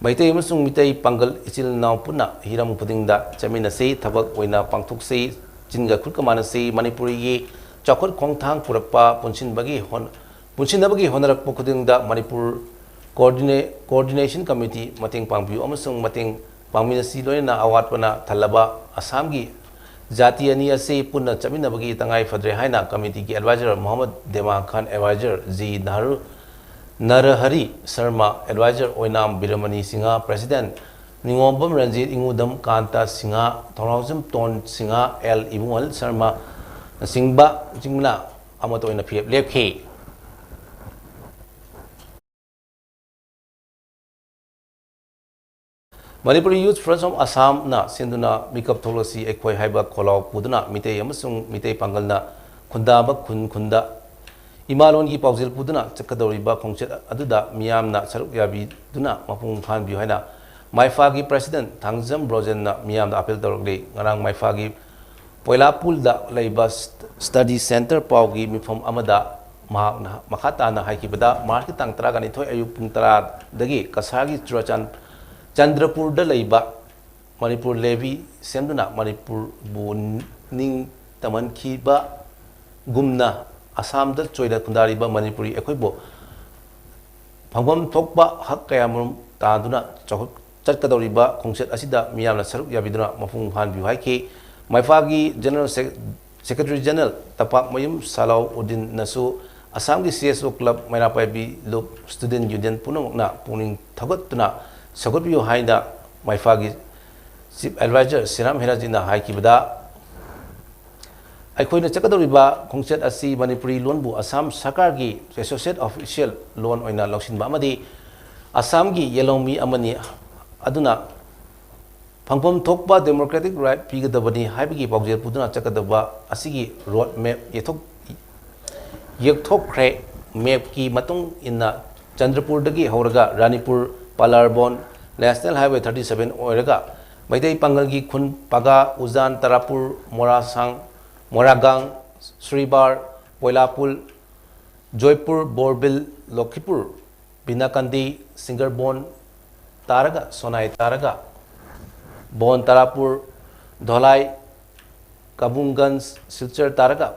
ꯃꯩꯇꯩ ꯑꯃꯁꯨꯡ ꯃꯤꯇꯩ ꯄꯥꯡꯒꯜ ꯏꯆꯤꯜ ꯏꯅꯥꯎ ꯄꯨꯟꯅ ꯍꯤꯔꯝ ꯈꯨꯗꯤꯡꯗ ꯆꯠꯃꯤꯟꯅꯁꯤ, ꯊꯕꯛ ꯑꯣꯏꯅ ꯄꯥꯡꯊꯣꯛꯁꯤ, ꯆꯤꯟꯒ ꯈꯨꯠꯀ ꯃꯥꯟꯅꯁꯤ, ꯃꯅꯤꯄꯨꯔꯤꯒꯤ ꯆꯥꯎꯈꯠ ꯈꯣꯡꯊꯥꯡ ꯄꯨꯔꯛꯄ ꯄꯨꯟꯁꯤꯟꯕꯒꯤ ꯍꯣꯠ-, ꯄꯨꯟꯁꯤꯟꯅꯕꯒꯤ ꯍꯣꯠꯅꯔꯛꯄ ꯈꯨꯗꯤꯡꯗ ꯃꯅꯤꯄꯨꯔ Coordina-, Coordination Committee ꯃꯇꯦꯡ ꯄꯥꯡꯕꯤꯌꯨ ꯑꯃꯁꯨꯡ ꯃꯇꯦꯡ ꯄꯥꯡꯃꯤꯟꯅꯁꯤ, ꯂꯣꯏꯅꯅ ꯑꯋꯥꯠꯄꯅ ꯊꯜꯂꯕ ꯑꯁꯥꯝꯒꯤ ꯖꯥꯇꯤ ꯑꯅꯤ ꯑꯁꯤ ꯄꯨꯟꯅ ꯆꯠꯃꯤꯟꯅꯕꯒꯤ ꯇꯉꯥꯏ ꯐꯗ꯭ꯔꯦ ꯍꯥꯏꯅ committeeꯒꯤ advisor Mohammad Dema Khan, advisor G ꯅꯍꯔꯨ-, Narahari Sharma, advisor Oinam Biramani Singh, president Ningombam Ranjit, Ingudam Kanta Singh, Thongnaojam Ton Singh, L Ibungo Sharma ꯅꯆꯤꯡꯕ, ꯆꯤꯡꯕꯅ ꯑꯃꯠꯇ ꯑꯣꯏꯅ ꯐꯤꯔꯦꯞ ꯂꯦꯞꯈꯤ꯫ Manipuri Youth Front of Assam ꯅ ꯁꯤꯟꯗꯨꯅ ꯃꯤꯀꯞ ꯊꯣꯛꯂꯁꯤ ꯑꯩꯈꯣꯏ ꯍꯥꯏꯕ ꯈꯣꯜꯂꯥꯎ ꯄꯨꯗꯨꯅ ꯃꯤꯇꯩ ꯑꯃꯁꯨꯡ ꯃꯤꯇꯩ ꯄꯥꯡꯒꯜꯅ ꯈꯨꯟꯗꯥꯕ ꯈꯨꯟ ꯈꯨꯟꯗ ꯏꯃꯥꯂꯣꯟꯒꯤ ꯄꯥꯎꯖꯦꯜ ꯄꯨꯗꯨꯅ ꯆꯠꯀꯗꯧꯔꯤꯕ ꯈꯣꯡꯆꯠ ꯑꯗꯨꯗ ꯃꯤꯌꯥꯝꯅ ꯁꯔꯨꯛ ꯌꯥꯕꯤꯗꯨꯅ ꯃꯄꯨꯡ ꯐꯥꯍꯟꯕꯤꯌꯨ ꯍꯥꯏꯅ ꯃꯥꯏꯐꯥꯒꯤ President ꯊꯥꯡꯖꯝ ꯕ꯭ꯔꯣꯖꯦꯟꯅ ꯃꯤꯌꯥꯝꯗ appeal ꯇꯧꯔꯛꯂꯤ꯫ ꯉꯔꯥꯡ ꯃꯥꯏꯐꯥꯒꯤ ꯄꯣꯏꯂꯥꯄꯨꯜꯗ ꯂꯩꯕ Study Centre ꯄꯥꯎꯒꯤ ꯃꯤꯐꯝ ꯑꯃꯗ ꯃꯍꯥꯛꯅ ꯃꯈꯥ ꯇꯥꯅ ꯍꯥꯏꯈꯤꯕꯗ, March ꯀꯤ ꯇꯥꯡ ꯇꯔꯥꯒ ꯅꯤꯊꯣꯏ ꯑꯌꯨꯛ ꯄꯨꯡ ꯇꯔꯥꯗꯒꯤ ꯀꯁꯥꯔꯒꯤ ꯆꯨꯔꯆꯥꯟ-, ꯆꯟꯗ꯭ꯔꯄꯨꯔꯗ ꯂꯩꯕ ꯃꯅꯤꯄꯨꯔ levy ꯁꯦꯝꯗꯨꯅ ꯃꯅꯤꯄꯨꯔꯕꯨ ꯅꯤꯡ ꯇꯝꯍꯟꯈꯤꯕꯒꯨꯝꯅ ꯑꯁꯥꯝꯗ ꯆꯣꯏꯅ ꯈꯨꯟꯗꯥꯔꯤꯕ ꯃꯅꯤꯄꯨꯔꯤ ꯑꯩꯈꯣꯏꯕꯨ ꯐꯪꯐꯝ ꯊꯣꯛꯄ ꯍꯛ ꯀꯌꯥꯃꯔꯨꯝ ꯇꯥꯗꯨꯅ ꯆꯥꯎꯈꯠ-, ꯆꯠꯀꯗꯧꯔꯤꯕ ꯈꯣꯡꯆꯠ ꯑꯁꯤꯗ ꯃꯤꯌꯥꯝꯅ ꯁꯔꯨꯛ ꯌꯥꯕꯤꯗꯨꯅ ꯃꯄꯨꯡ ꯐꯥꯍꯟꯕꯤꯌꯨ ꯍꯥꯏꯈꯤ꯫ ꯃꯥꯏꯐꯥꯒꯤ General Sec-, Secretary General ꯇꯄꯥꯛꯃꯌꯨꯝ ꯁꯂꯥꯎ ꯎꯗꯤꯟꯅꯁꯨ ꯑꯁꯥꯝꯒꯤ C S O Club, ꯃꯩꯔꯥ ꯄꯥꯏꯕꯤ ꯂꯨꯞ, Student Union ꯄꯨꯝꯅꯃꯛꯅ ꯄꯨꯛꯅꯤꯡ ꯊꯧꯒꯠꯇꯨꯅ ꯁꯧꯒꯠꯄꯤꯌꯨ ꯍꯥꯏꯅ ꯃꯥꯏꯐꯥꯒꯤ Chief Advisor ꯁꯤꯔꯥꯝ ꯍꯦꯔꯥꯖꯤꯅ ꯍꯥꯏꯈꯤꯕꯗ, ꯑꯩꯈꯣꯏꯅ ꯆꯠꯀꯗꯧꯔꯤꯕ ꯈꯣꯡꯆꯠ ꯑꯁꯤ ꯃꯅꯤꯄꯨꯔꯤ ꯂꯣꯟꯕꯨ ꯑꯁꯥꯝ ꯁꯔꯀꯥꯔꯒꯤ Associate Official ꯂꯣꯟ ꯑꯣꯏꯅ ꯂꯧꯁꯤꯟꯕ ꯑꯃꯗꯤ ꯑꯁꯥꯝꯒꯤ ꯌꯦꯜꯍꯧꯃꯤ ꯑꯃꯅꯤ ꯑꯗꯨꯅ ꯐꯪꯐꯝ ꯊꯣꯛꯄ democratic right ꯄꯤꯒꯗꯕꯅꯤ ꯍꯥꯏꯕꯒꯤ ꯄꯥꯎꯖꯦꯜ ꯄꯨꯗꯨꯅ ꯆꯠꯀꯗꯕ ꯑꯁꯤꯒꯤ road map ꯌꯦꯛꯊꯣꯛ-, ꯌꯦꯛꯊꯣꯛꯈ꯭ꯔꯦ꯫ Map ꯀꯤ ꯃꯇꯨꯡ ꯏꯟꯅ ꯆꯟꯗ꯭ꯔꯄꯨꯔꯗꯒꯤ ꯍꯧꯔꯒ ꯔꯥꯅꯤꯄꯨꯔ, ꯄꯥꯂꯥꯔꯕꯣꯟ, National Highway thirty seven ꯑꯣꯏꯔꯒ ꯃꯩꯇꯩ ꯄꯥꯡꯒꯜꯒꯤ ꯈꯨꯟ ꯄꯥꯒꯥ, ꯎꯖꯥꯟ, ꯇꯔꯥꯄꯨꯔ, ꯃꯣꯔꯥꯁꯥꯡ, ꯃꯣꯔꯥꯒꯥꯡ, ꯁ꯭ꯔꯤꯕꯥꯔ, ꯄꯣꯏꯂꯥꯄꯨꯜ, ꯖꯣꯏꯄꯨꯔ, ꯕꯣꯔꯕꯤꯜ, ꯂꯣꯈꯤꯄꯨꯔ, ꯕꯤꯅꯥꯀꯟꯗꯤ, ꯁꯤꯡꯒꯔꯕꯣꯟ ꯇꯥꯔꯒ, ꯁꯣꯅꯥꯏ ꯇꯥꯔꯒ, ꯕꯣꯟ ꯇꯔꯥꯄꯨꯔ, ꯙꯣꯂꯥꯏ, ꯀꯕꯨꯡꯒꯟꯖ, ꯁꯤꯜꯆꯔ ꯇꯥꯔꯒ,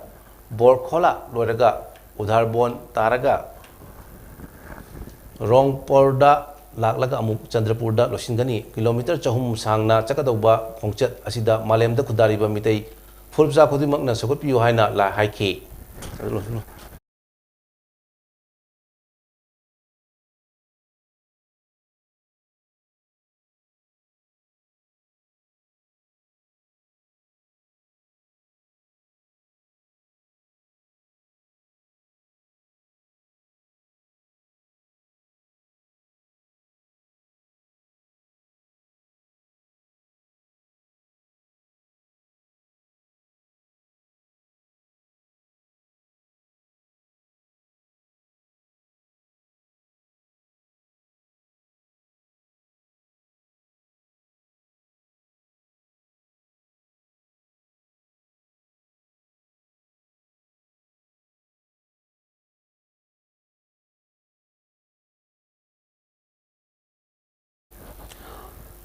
ꯕꯣꯔꯈꯣꯂꯥ ꯂꯣꯏꯔꯒ, ꯎꯙꯥꯔꯕꯣꯟ ꯇꯥꯔꯒ, ꯔꯣꯡꯄꯣꯔꯗ ꯂꯥꯛꯂꯒ ꯑꯃꯨꯛ ꯆꯟꯗ꯭ꯔꯄꯨꯔꯗ ꯂꯣꯏꯁꯤꯟꯒꯅꯤ꯫ Kilometre ꯆꯍꯨꯝ ꯁꯥꯡꯅ ꯆꯠꯀꯗꯧꯕ ꯈꯣꯡꯆꯠ ꯑꯁꯤꯗ ꯃꯥꯂꯦꯝꯗ ꯈꯨꯟꯗꯥꯔꯤꯕ ꯃꯤꯇꯩ ꯐꯨꯔꯨꯞꯆꯥ ꯈꯨꯗꯤꯡꯃꯛꯅ ꯁꯧꯒꯠꯄꯤꯌꯨ ꯍꯥꯏꯅ ꯂꯥ-, ꯍꯥꯏꯈꯤ꯫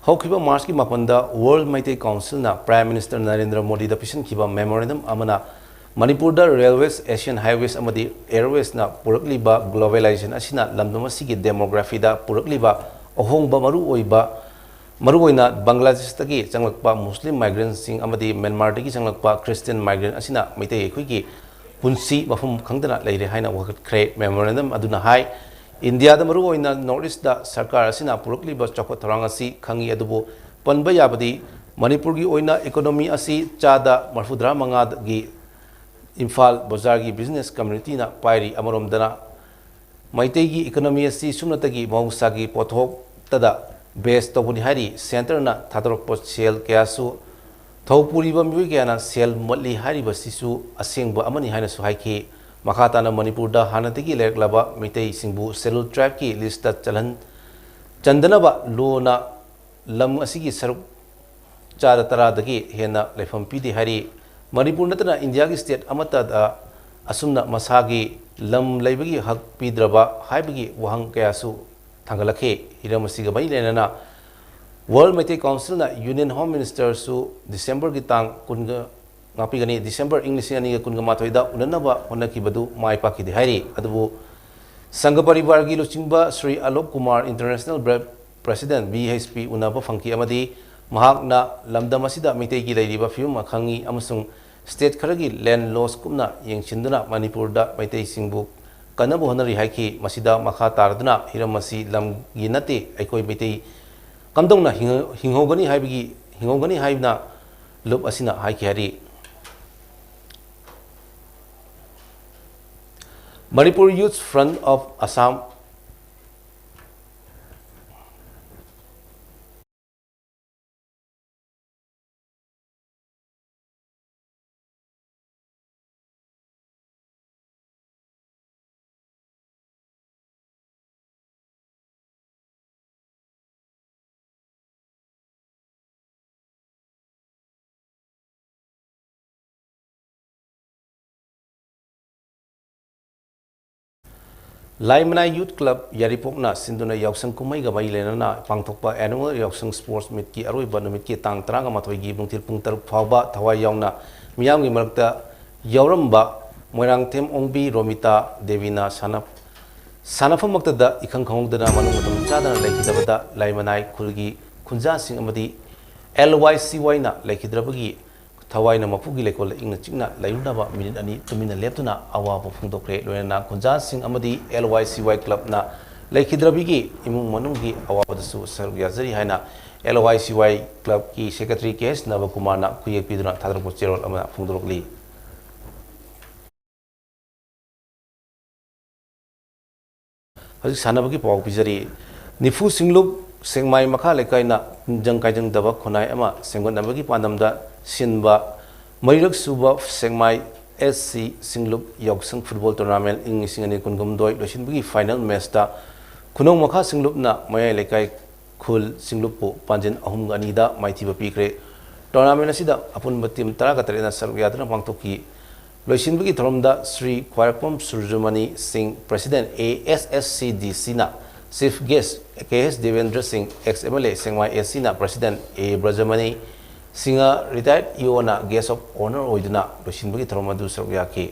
ꯍꯧꯈꯤꯕ ꯃꯥꯔꯆꯀꯤ ꯃꯥꯄꯟꯗ World Meitei Councilꯅ Prime Minister Narendra ꯃꯣꯗꯤꯗ ꯄꯤꯁꯤꯟꯈꯤꯕ memorandum ꯑꯃꯅ ꯃꯅꯤꯄꯨꯔꯗ railways, Asian Highways ꯑꯃꯗꯤ airwaysꯅ ꯄꯨꯔꯛꯂꯤꯕ globalization ꯑꯁꯤꯅ ꯂꯝꯗꯝ ꯑꯁꯤꯒꯤ demographyꯗ ꯄꯨꯔꯛꯂꯤꯕ ꯑꯍꯣꯡꯕ ꯃꯔꯨꯑꯣꯏꯕ, ꯃꯔꯨꯑꯣꯏꯅ ꯕꯪꯒ꯭ꯂꯥꯗꯦꯁꯇꯒꯤ ꯆꯪꯂꯛꯄ Muslim migrantꯁꯤꯡ ꯑꯃꯗꯤ ꯃ꯭ꯌꯥꯟꯃꯥꯔꯗꯒꯤ ꯆꯪꯂꯛꯄ Christian migrant ꯑꯁꯤꯅ ꯃꯩꯇꯩ ꯑꯩꯈꯣꯏꯒꯤ ꯄꯨꯟꯁꯤ ꯃꯐꯝ ꯈꯪꯗꯅ ꯂꯩꯔꯦ ꯍꯥꯏꯅ ꯋꯥꯀꯠꯈ꯭ꯔꯦ꯫ Memorandum ꯑꯗꯨꯅ ꯍꯥꯏ, ꯏꯟꯗꯤꯌꯥꯗ ꯃꯔꯨꯑꯣꯏꯅ North Eastꯇ ꯁꯔꯀꯥꯔ ꯑꯁꯤꯅ ꯄꯨꯔꯛꯂꯤꯕ ꯆꯥꯎꯈꯠ ꯊꯧꯔꯥꯡ ꯑꯁꯤ ꯈꯪꯏ, ꯑꯗꯨꯕꯨ ꯄꯟꯕ ꯌꯥꯕꯗꯤ ꯃꯅꯤꯄꯨꯔꯒꯤ ꯑꯣꯏꯅ economy ꯑꯁꯤ ꯆꯥꯗ ꯃꯔꯐꯨꯇꯔꯥ ꯃꯉꯥꯒꯤ ꯏꯝꯐꯥꯜ ꯕꯖꯥꯔꯒꯤ business communityꯅ ꯄꯥꯏꯔꯤ꯫ ꯑꯃꯔꯣꯝꯗꯅ ꯃꯩꯇꯩꯒꯤ economy ꯑꯁꯤ ꯁꯨꯞꯅꯇꯒꯤ ꯃꯍꯧꯁꯥꯒꯤ ꯄꯣꯠꯊꯣꯛꯇꯗ base ꯇꯧꯕꯅꯤ ꯍꯥꯏꯔꯤ꯫ Centreꯅ ꯊꯥꯗꯣꯔꯛꯄ ꯁꯦꯜ ꯀꯌꯥꯁꯨ ꯊꯧ ꯄꯨꯔꯤꯕ ꯃꯤꯑꯣꯏ ꯀꯌꯥꯅ ꯁꯦꯜ ꯃꯨꯠꯂꯤ ꯍꯥꯏꯔꯤꯕꯁꯤꯁꯨ ꯑꯁꯦꯡꯕ ꯑꯃꯅꯤ ꯍꯥꯏꯅꯁꯨ ꯍꯥꯏꯈꯤ꯫ ꯃꯈꯥ ꯇꯥꯅ ꯃꯅꯤꯄꯨꯔꯗ ꯍꯥꯟꯅꯗꯒꯤ ꯂꯩꯔꯛꯂꯕ ꯃꯤꯇꯩꯁꯤꯡꯕꯨ Scheduled Tribeꯀꯤ listꯇ ꯆꯜꯍꯟ-, ꯆꯟꯗꯅꯕ ꯂꯨꯅ ꯂꯝ ꯑꯁꯤꯒꯤ ꯁꯔꯨꯛ ꯆꯥꯗ ꯇꯔꯥꯗꯒꯤ ꯍꯦꯟꯅ ꯂꯩꯐꯝ ꯄꯤꯗꯦ ꯍꯥꯏꯔꯤ꯫ ꯃꯅꯤꯄꯨꯔ ꯅꯠꯇꯅ ꯏꯟꯗꯤꯌꯥꯒꯤ state ꯑꯃꯠꯇꯗ ꯑꯁꯨꯝꯅ ꯃꯁꯥꯒꯤ ꯂꯝ ꯂꯩꯕꯒꯤ ꯍꯛ ꯄꯤꯗ꯭ꯔꯕ ꯍꯥꯏꯕꯒꯤ ꯋꯥꯍꯪ ꯀꯌꯥꯁꯨ ꯊꯥꯡꯒꯠꯂꯛꯈꯤ꯫ ꯍꯤꯔꯝ ꯑꯁꯤꯒ ꯃꯔꯤ ꯂꯩꯅꯅ World Meitei Councilꯅ Union Home Ministerꯁꯨ Decemberꯒꯤ ꯇꯥꯡ ꯀꯨꯟꯒ, ꯉꯥꯛꯄꯤꯒꯅꯤ, December ꯏꯪ ꯂꯤꯁꯤꯡ ꯑꯅꯤꯒ ꯀꯨꯟꯒ ꯃꯥꯊꯣꯏꯗ ꯎꯅꯅꯕ ꯍꯣꯠꯅꯈꯤꯕꯗꯨ ꯃꯥꯏ ꯄꯥꯛꯈꯤꯗꯦ ꯍꯥꯏꯔꯤ꯫ ꯑꯗꯨꯕꯨ ꯁꯪꯘ ꯄꯔꯤꯕꯥꯔꯒꯤ ꯂꯨꯆꯤꯡꯕ Shri Alok Kumar, International Bre-, President, V H P, ꯎꯅꯕ ꯐꯪꯈꯤ ꯑꯃꯗꯤ ꯃꯍꯥꯛꯅ ꯂꯝꯗꯝ ꯑꯁꯤꯗ ꯃꯩꯇꯩꯒꯤ ꯂꯩꯔꯤꯕ ꯐꯤꯕꯝ ꯈꯪꯏ ꯑꯃꯁꯨꯡ state ꯈꯔꯒꯤ land loss ꯀꯨꯝꯅ ꯌꯦꯡꯁꯤꯟꯗꯨꯅ ꯃꯅꯤꯄꯨꯔꯗ ꯃꯩꯇꯩꯁꯤꯡꯕꯨ ꯀꯟꯅꯕ ꯍꯣꯠꯅꯔꯤ ꯍꯥꯏꯈꯤ꯫ ꯃꯁꯤꯗ ꯃꯈꯥ ꯇꯥꯔꯗꯨꯅ ꯍꯤꯔꯝ ꯑꯁꯤ ꯂꯝꯒꯤ ꯅꯠꯇꯦ, ꯑꯩꯈꯣꯏ ꯃꯩꯇꯩ ꯀꯝꯗꯧꯅ ꯍꯤꯡꯍ-, ꯍꯤꯡꯍꯧꯒꯅꯤ ꯍꯥꯏꯕꯒꯤ, ꯍꯤꯡꯍꯧꯒꯅꯤ ꯍꯥꯏꯅ ꯂꯨꯞ ꯑꯁꯤꯅ ꯍꯥꯏꯈꯤ ꯍꯥꯏꯔꯤ꯫ Manipur Youth Front of Assam Laimanai youth club ꯌꯥꯏꯔꯤꯄꯣꯛꯅ ꯁꯤꯟꯗꯨꯅ ꯌꯥꯎꯁꯪ ꯀꯨꯝꯍꯩꯒ ꯃꯔꯤ ꯂꯩꯅꯅ ꯄꯥꯡꯊꯣꯛꯄ ꯑꯦꯅꯨꯋꯦꯜ ꯌꯥꯎꯁꯪ ꯁ꯭ꯄꯣꯔꯠꯁ ꯃꯤꯠꯀꯤ ꯑꯔꯣꯏꯕ ꯅꯨꯃꯤꯠꯀꯤ ꯇꯥꯡ ꯇꯔꯥꯃꯥꯊꯣꯏꯒꯤ ꯅꯨꯡꯊꯤꯜ ꯄꯨꯡ ꯇꯔꯨꯛ ꯐꯥꯎꯕ ꯊꯋꯥꯏ ꯌꯥꯎꯅ ꯃꯤꯌꯥꯝꯒꯤ ꯃꯔꯛꯇ ꯌꯥꯎꯔꯝꯕ ꯃꯣꯏꯔꯥꯡꯊꯦꯝ ꯑꯣꯡꯕꯤ ꯔꯣꯃꯤꯇꯥ ꯗꯦꯕꯤꯅ ꯁꯥꯟꯅ-, ꯁꯥꯟꯅꯐꯝꯃꯛꯇꯗ ꯏꯈꯪ ꯈꯪꯍꯧꯗꯅ ꯃꯅꯨꯡ ꯃꯇꯝ ꯆꯥꯗꯅ ꯂꯩꯈꯤꯗꯕꯗ ꯂꯥꯏꯃꯅꯥꯏ ꯈꯨꯜꯒꯤ ꯈꯨꯟꯖꯥꯁꯤꯡ ꯑꯃꯗꯤ ꯑꯦꯜ ꯋꯥꯏ ꯁꯤ ꯋꯥꯏꯅ ꯂꯩꯈꯤꯗ꯭ꯔꯕꯒꯤ ꯊꯋꯥꯏꯅ ꯃꯄꯨꯒꯤ ꯂꯩꯀꯣꯜꯗ ꯏꯪꯅ ꯆꯤꯛꯅ ꯂꯩꯔꯨꯅꯕ ꯃꯤꯅꯤꯠ ꯑꯅꯤ ꯇꯨꯃꯤꯟꯅ ꯂꯦꯞꯇꯨꯅ ꯑꯋꯥꯕ ꯐꯣꯡꯗꯣꯛꯈ꯭ꯔꯦ꯫ ꯂꯣꯏꯅꯅ ꯈꯨꯟꯖꯥꯁꯤꯡ ꯑꯃꯗꯤ ꯑꯦꯜ ꯋꯥꯏ ꯁꯤ ꯋꯥꯏ ꯀ꯭ꯂꯕꯅ ꯂꯩꯈꯤꯗ꯭ꯔꯕꯤꯒꯤ ꯏꯃꯨꯡ ꯃꯅꯨꯡꯒꯤ ꯑꯋꯥꯕꯗꯁꯨ ꯁꯔꯨꯛ ꯌꯥꯖꯔꯤ ꯍꯥꯏꯅ ꯑꯦꯜ ꯋꯥꯏ ꯁꯤ ꯋꯥꯏ ꯀ꯭ꯂꯕꯀꯤ ꯁꯦꯀ꯭ꯔꯦꯇꯔꯤ ꯀꯦ ꯑꯦꯁ ꯅꯕꯀꯨꯃꯥꯔꯅ ꯈꯨꯌꯦꯛ ꯄꯤꯗꯨꯅ ꯊꯥꯗꯣꯔꯛꯄ ꯆꯦꯔꯣꯜ ꯑꯃꯅ ꯐꯣꯡꯗꯣꯔꯛꯂꯤ꯫ ꯍꯧꯖꯤꯛ ꯁꯥꯟꯅꯕꯒꯤ ꯄꯥꯎ ꯄꯤꯖꯔꯤ꯫ ꯅꯤꯐꯨ ꯁꯤꯡꯂꯨꯞ ꯁꯦꯛꯃꯥꯏ ꯃꯈꯥ ꯂꯩꯀꯥꯏꯅ ꯇꯤꯟꯖꯪ ꯀꯥꯏꯖꯪꯗꯕ ꯈꯨꯟꯅꯥꯏ ꯑꯃ ꯁꯦꯝꯒꯠꯅꯕꯒꯤ ꯄꯥꯟꯗꯝꯗ ꯁꯤꯟꯕ ꯃꯔꯤꯔꯛ ꯁꯨꯕ ꯁꯦꯛꯃꯥꯏ ꯑꯦꯁ ꯁꯤ ꯁꯤꯡꯂꯨꯞ ꯌꯥꯎꯁꯪ ꯐꯨꯠꯕꯣꯜ ꯇꯣꯔꯅꯥꯃꯦꯟ ꯏꯪ ꯂꯤꯁꯤꯡ ꯑꯅꯤ ꯀꯨꯟꯍꯨꯝꯗꯣꯏ ꯂꯣꯏꯁꯤꯟꯕꯒꯤ ꯐꯥꯏꯅꯦꯜ ꯃꯦꯆꯇ ꯈꯨꯅꯧ ꯃꯈꯥ ꯁꯤꯡꯂꯨꯞꯅ ꯃꯌꯥꯏ ꯂꯩꯀꯥꯏ ꯈꯨꯜ ꯁꯤꯡꯂꯨꯞꯄꯨ ꯄꯥꯟꯖꯤꯟ ꯑꯍꯨꯝꯒ ꯑꯅꯤꯗ ꯃꯥꯏꯊꯤꯕ ꯄꯤꯈ꯭ꯔꯦ꯫ ꯇꯣꯔꯅꯥꯃꯦꯟ ꯑꯁꯤꯗ ꯑꯄꯨꯟꯕ ꯇꯤꯝ ꯇꯔꯥꯒ ꯇꯔꯦꯠꯅ ꯁꯔꯨꯛ ꯌꯥꯗꯨꯅ ꯄꯥꯡꯊꯣꯛꯈꯤ꯫ ꯂꯣꯏꯁꯤꯟꯕꯒꯤ ꯊꯧꯔꯝꯗ ꯁ꯭ꯔꯤ ꯈ꯭ꯋꯥꯏꯔꯥꯛꯄꯝ ꯁꯨꯔꯖꯃꯅꯤ ꯁꯤꯡ, president A S S C ꯗꯤ ꯁꯤꯅ, ꯆꯤꯐ ꯒꯦꯁ ꯀꯦ ꯑꯦꯁ ꯗꯦꯕꯦꯟꯗ꯭ꯔ ꯁꯤꯡ, ex M L A Sengmai S ꯁꯤꯅ president A Brajamani Singh, retired E ꯑꯣꯅ ꯒꯦꯁ ꯑꯣꯐ ꯑꯣꯅꯔ ꯑꯣꯏꯗꯨꯅ ꯂꯣꯏꯁꯤꯟꯕꯒꯤ ꯊꯧꯔꯝ ꯑꯗꯨ ꯁꯔꯨꯛ ꯌꯥꯈꯤ꯫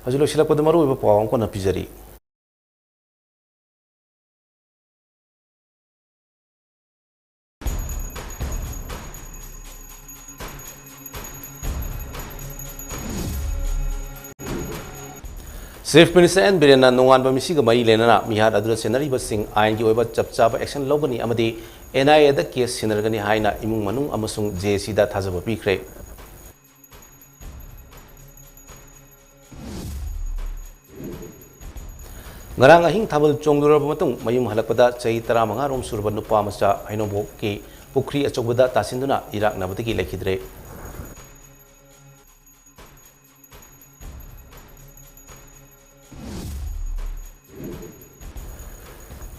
ꯍꯧꯖꯤꯛ ꯂꯣꯏꯁꯤꯜꯂꯛꯄꯗ ꯃꯔꯨꯑꯣꯏꯕ ꯄꯥꯎ ꯑꯃ ꯀꯣꯟꯅ ꯄꯤꯖꯔꯤ꯫ ꯆꯤꯐ ꯃꯤꯅꯤꯁꯇꯔ ꯑꯦꯟ ꯕꯤꯔꯦꯟꯅ ꯅꯣꯡꯉꯥꯟꯕ ꯃꯤꯁꯤꯒ ꯃꯔꯤ ꯂꯩꯅꯅ ꯃꯤꯍꯥꯠ ꯑꯗꯨꯗ ꯆꯦꯟꯅꯔꯤꯕꯁꯤꯡ ꯑꯥꯏꯟꯒꯤ ꯑꯣꯏꯕ ꯆꯞ ꯆꯥꯕ ꯑꯦꯛꯁꯟ ꯂꯧꯒꯅꯤ ꯑꯃꯗꯤ ꯑꯦꯟ ꯑꯥꯏ ꯑꯦꯗ ꯀꯦꯁ ꯁꯤꯟꯅꯔꯒꯅꯤ ꯍꯥꯏꯅ ꯏꯃꯨꯡ ꯃꯅꯨꯡ ꯑꯃꯁꯨꯡ ꯖꯦ ꯑꯦ ꯁꯤꯗ ꯊꯥꯖꯕ ꯄꯤꯈ꯭ꯔꯦ꯫ ꯉꯔꯥꯡ ꯑꯍꯤꯡ ꯊꯥꯕꯜ ꯆꯣꯡꯂꯨꯔꯕ ꯃꯇꯨꯡ ꯃꯌꯨꯝ ꯍꯜꯂꯛꯄꯗ ꯆꯍꯤ ꯇꯔꯥꯃꯉꯥ ꯔꯣꯝ ꯁꯨꯔꯕ ꯅꯨꯄꯥ ꯃꯆꯥ ꯍꯩꯅꯧꯕꯣꯛꯀꯤ ꯄꯨꯈ꯭ꯔꯤ ꯑꯆꯧꯕꯗ ꯇꯥꯁꯤꯟꯗꯨꯅ ꯏꯔꯥꯛꯅꯕꯗꯒꯤ ꯂꯩꯈꯤꯗ꯭ꯔꯦ꯫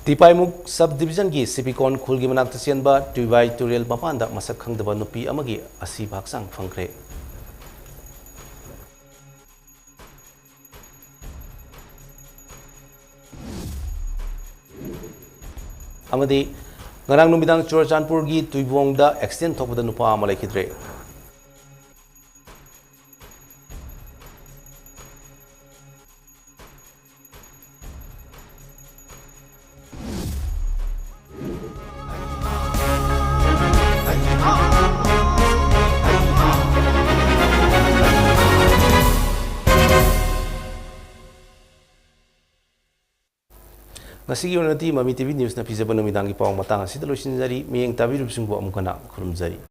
ꯇꯤꯄꯥꯏꯃꯨꯛ ꯁꯕ ꯗꯤꯕꯤꯖꯟꯒꯤ ꯁꯤꯄꯤꯀꯣꯟ ꯈꯨꯜꯒꯤ ꯃꯅꯥꯛꯇ ꯆꯦꯟꯕ ꯇꯨꯏꯕꯥꯏ ꯇꯨꯔꯦꯜ ꯃꯄꯥꯟꯗ ꯃꯁꯛ ꯈꯪꯗꯕ ꯅꯨꯄꯤ ꯑꯃꯒꯤ ꯑꯁꯤꯕ ꯍꯛꯆꯥꯡ ꯐꯪꯈ꯭ꯔꯦ꯫ ꯑꯃꯗꯤ ꯉꯔꯥꯡ ꯅꯨꯃꯤꯗꯥꯡ ꯆꯨꯔꯆꯥꯟꯄꯨꯔꯒꯤ ꯇꯨꯏꯕꯣꯡꯗ ꯑꯦꯛꯁꯤꯗꯦꯟ ꯊꯣꯛꯄꯗ ꯅꯨꯄꯥ ꯑꯃ ꯂꯩꯈꯤꯗ꯭ꯔꯦ꯫ ꯉꯁꯤꯒꯤ ꯑꯣꯏꯅꯗꯤ ꯃꯃꯤ ꯇꯤ ꯚꯤ ꯅ꯭ꯌꯨꯁꯅ ꯄꯤꯖꯕ ꯅꯨꯃꯤꯗꯥꯡꯒꯤ ꯄꯥꯎ ꯃꯇꯥꯡ ꯑꯁꯤꯗ ꯂꯣꯏꯁꯤꯟꯖꯔꯤ꯫ ꯃꯤꯠꯌꯦꯡ ꯇꯥꯕꯤꯔꯤꯕꯁꯤꯡꯕꯨ ꯑꯃꯨꯛ ꯍꯟꯅ ꯈꯨꯔꯨꯝꯖꯔꯤ꯫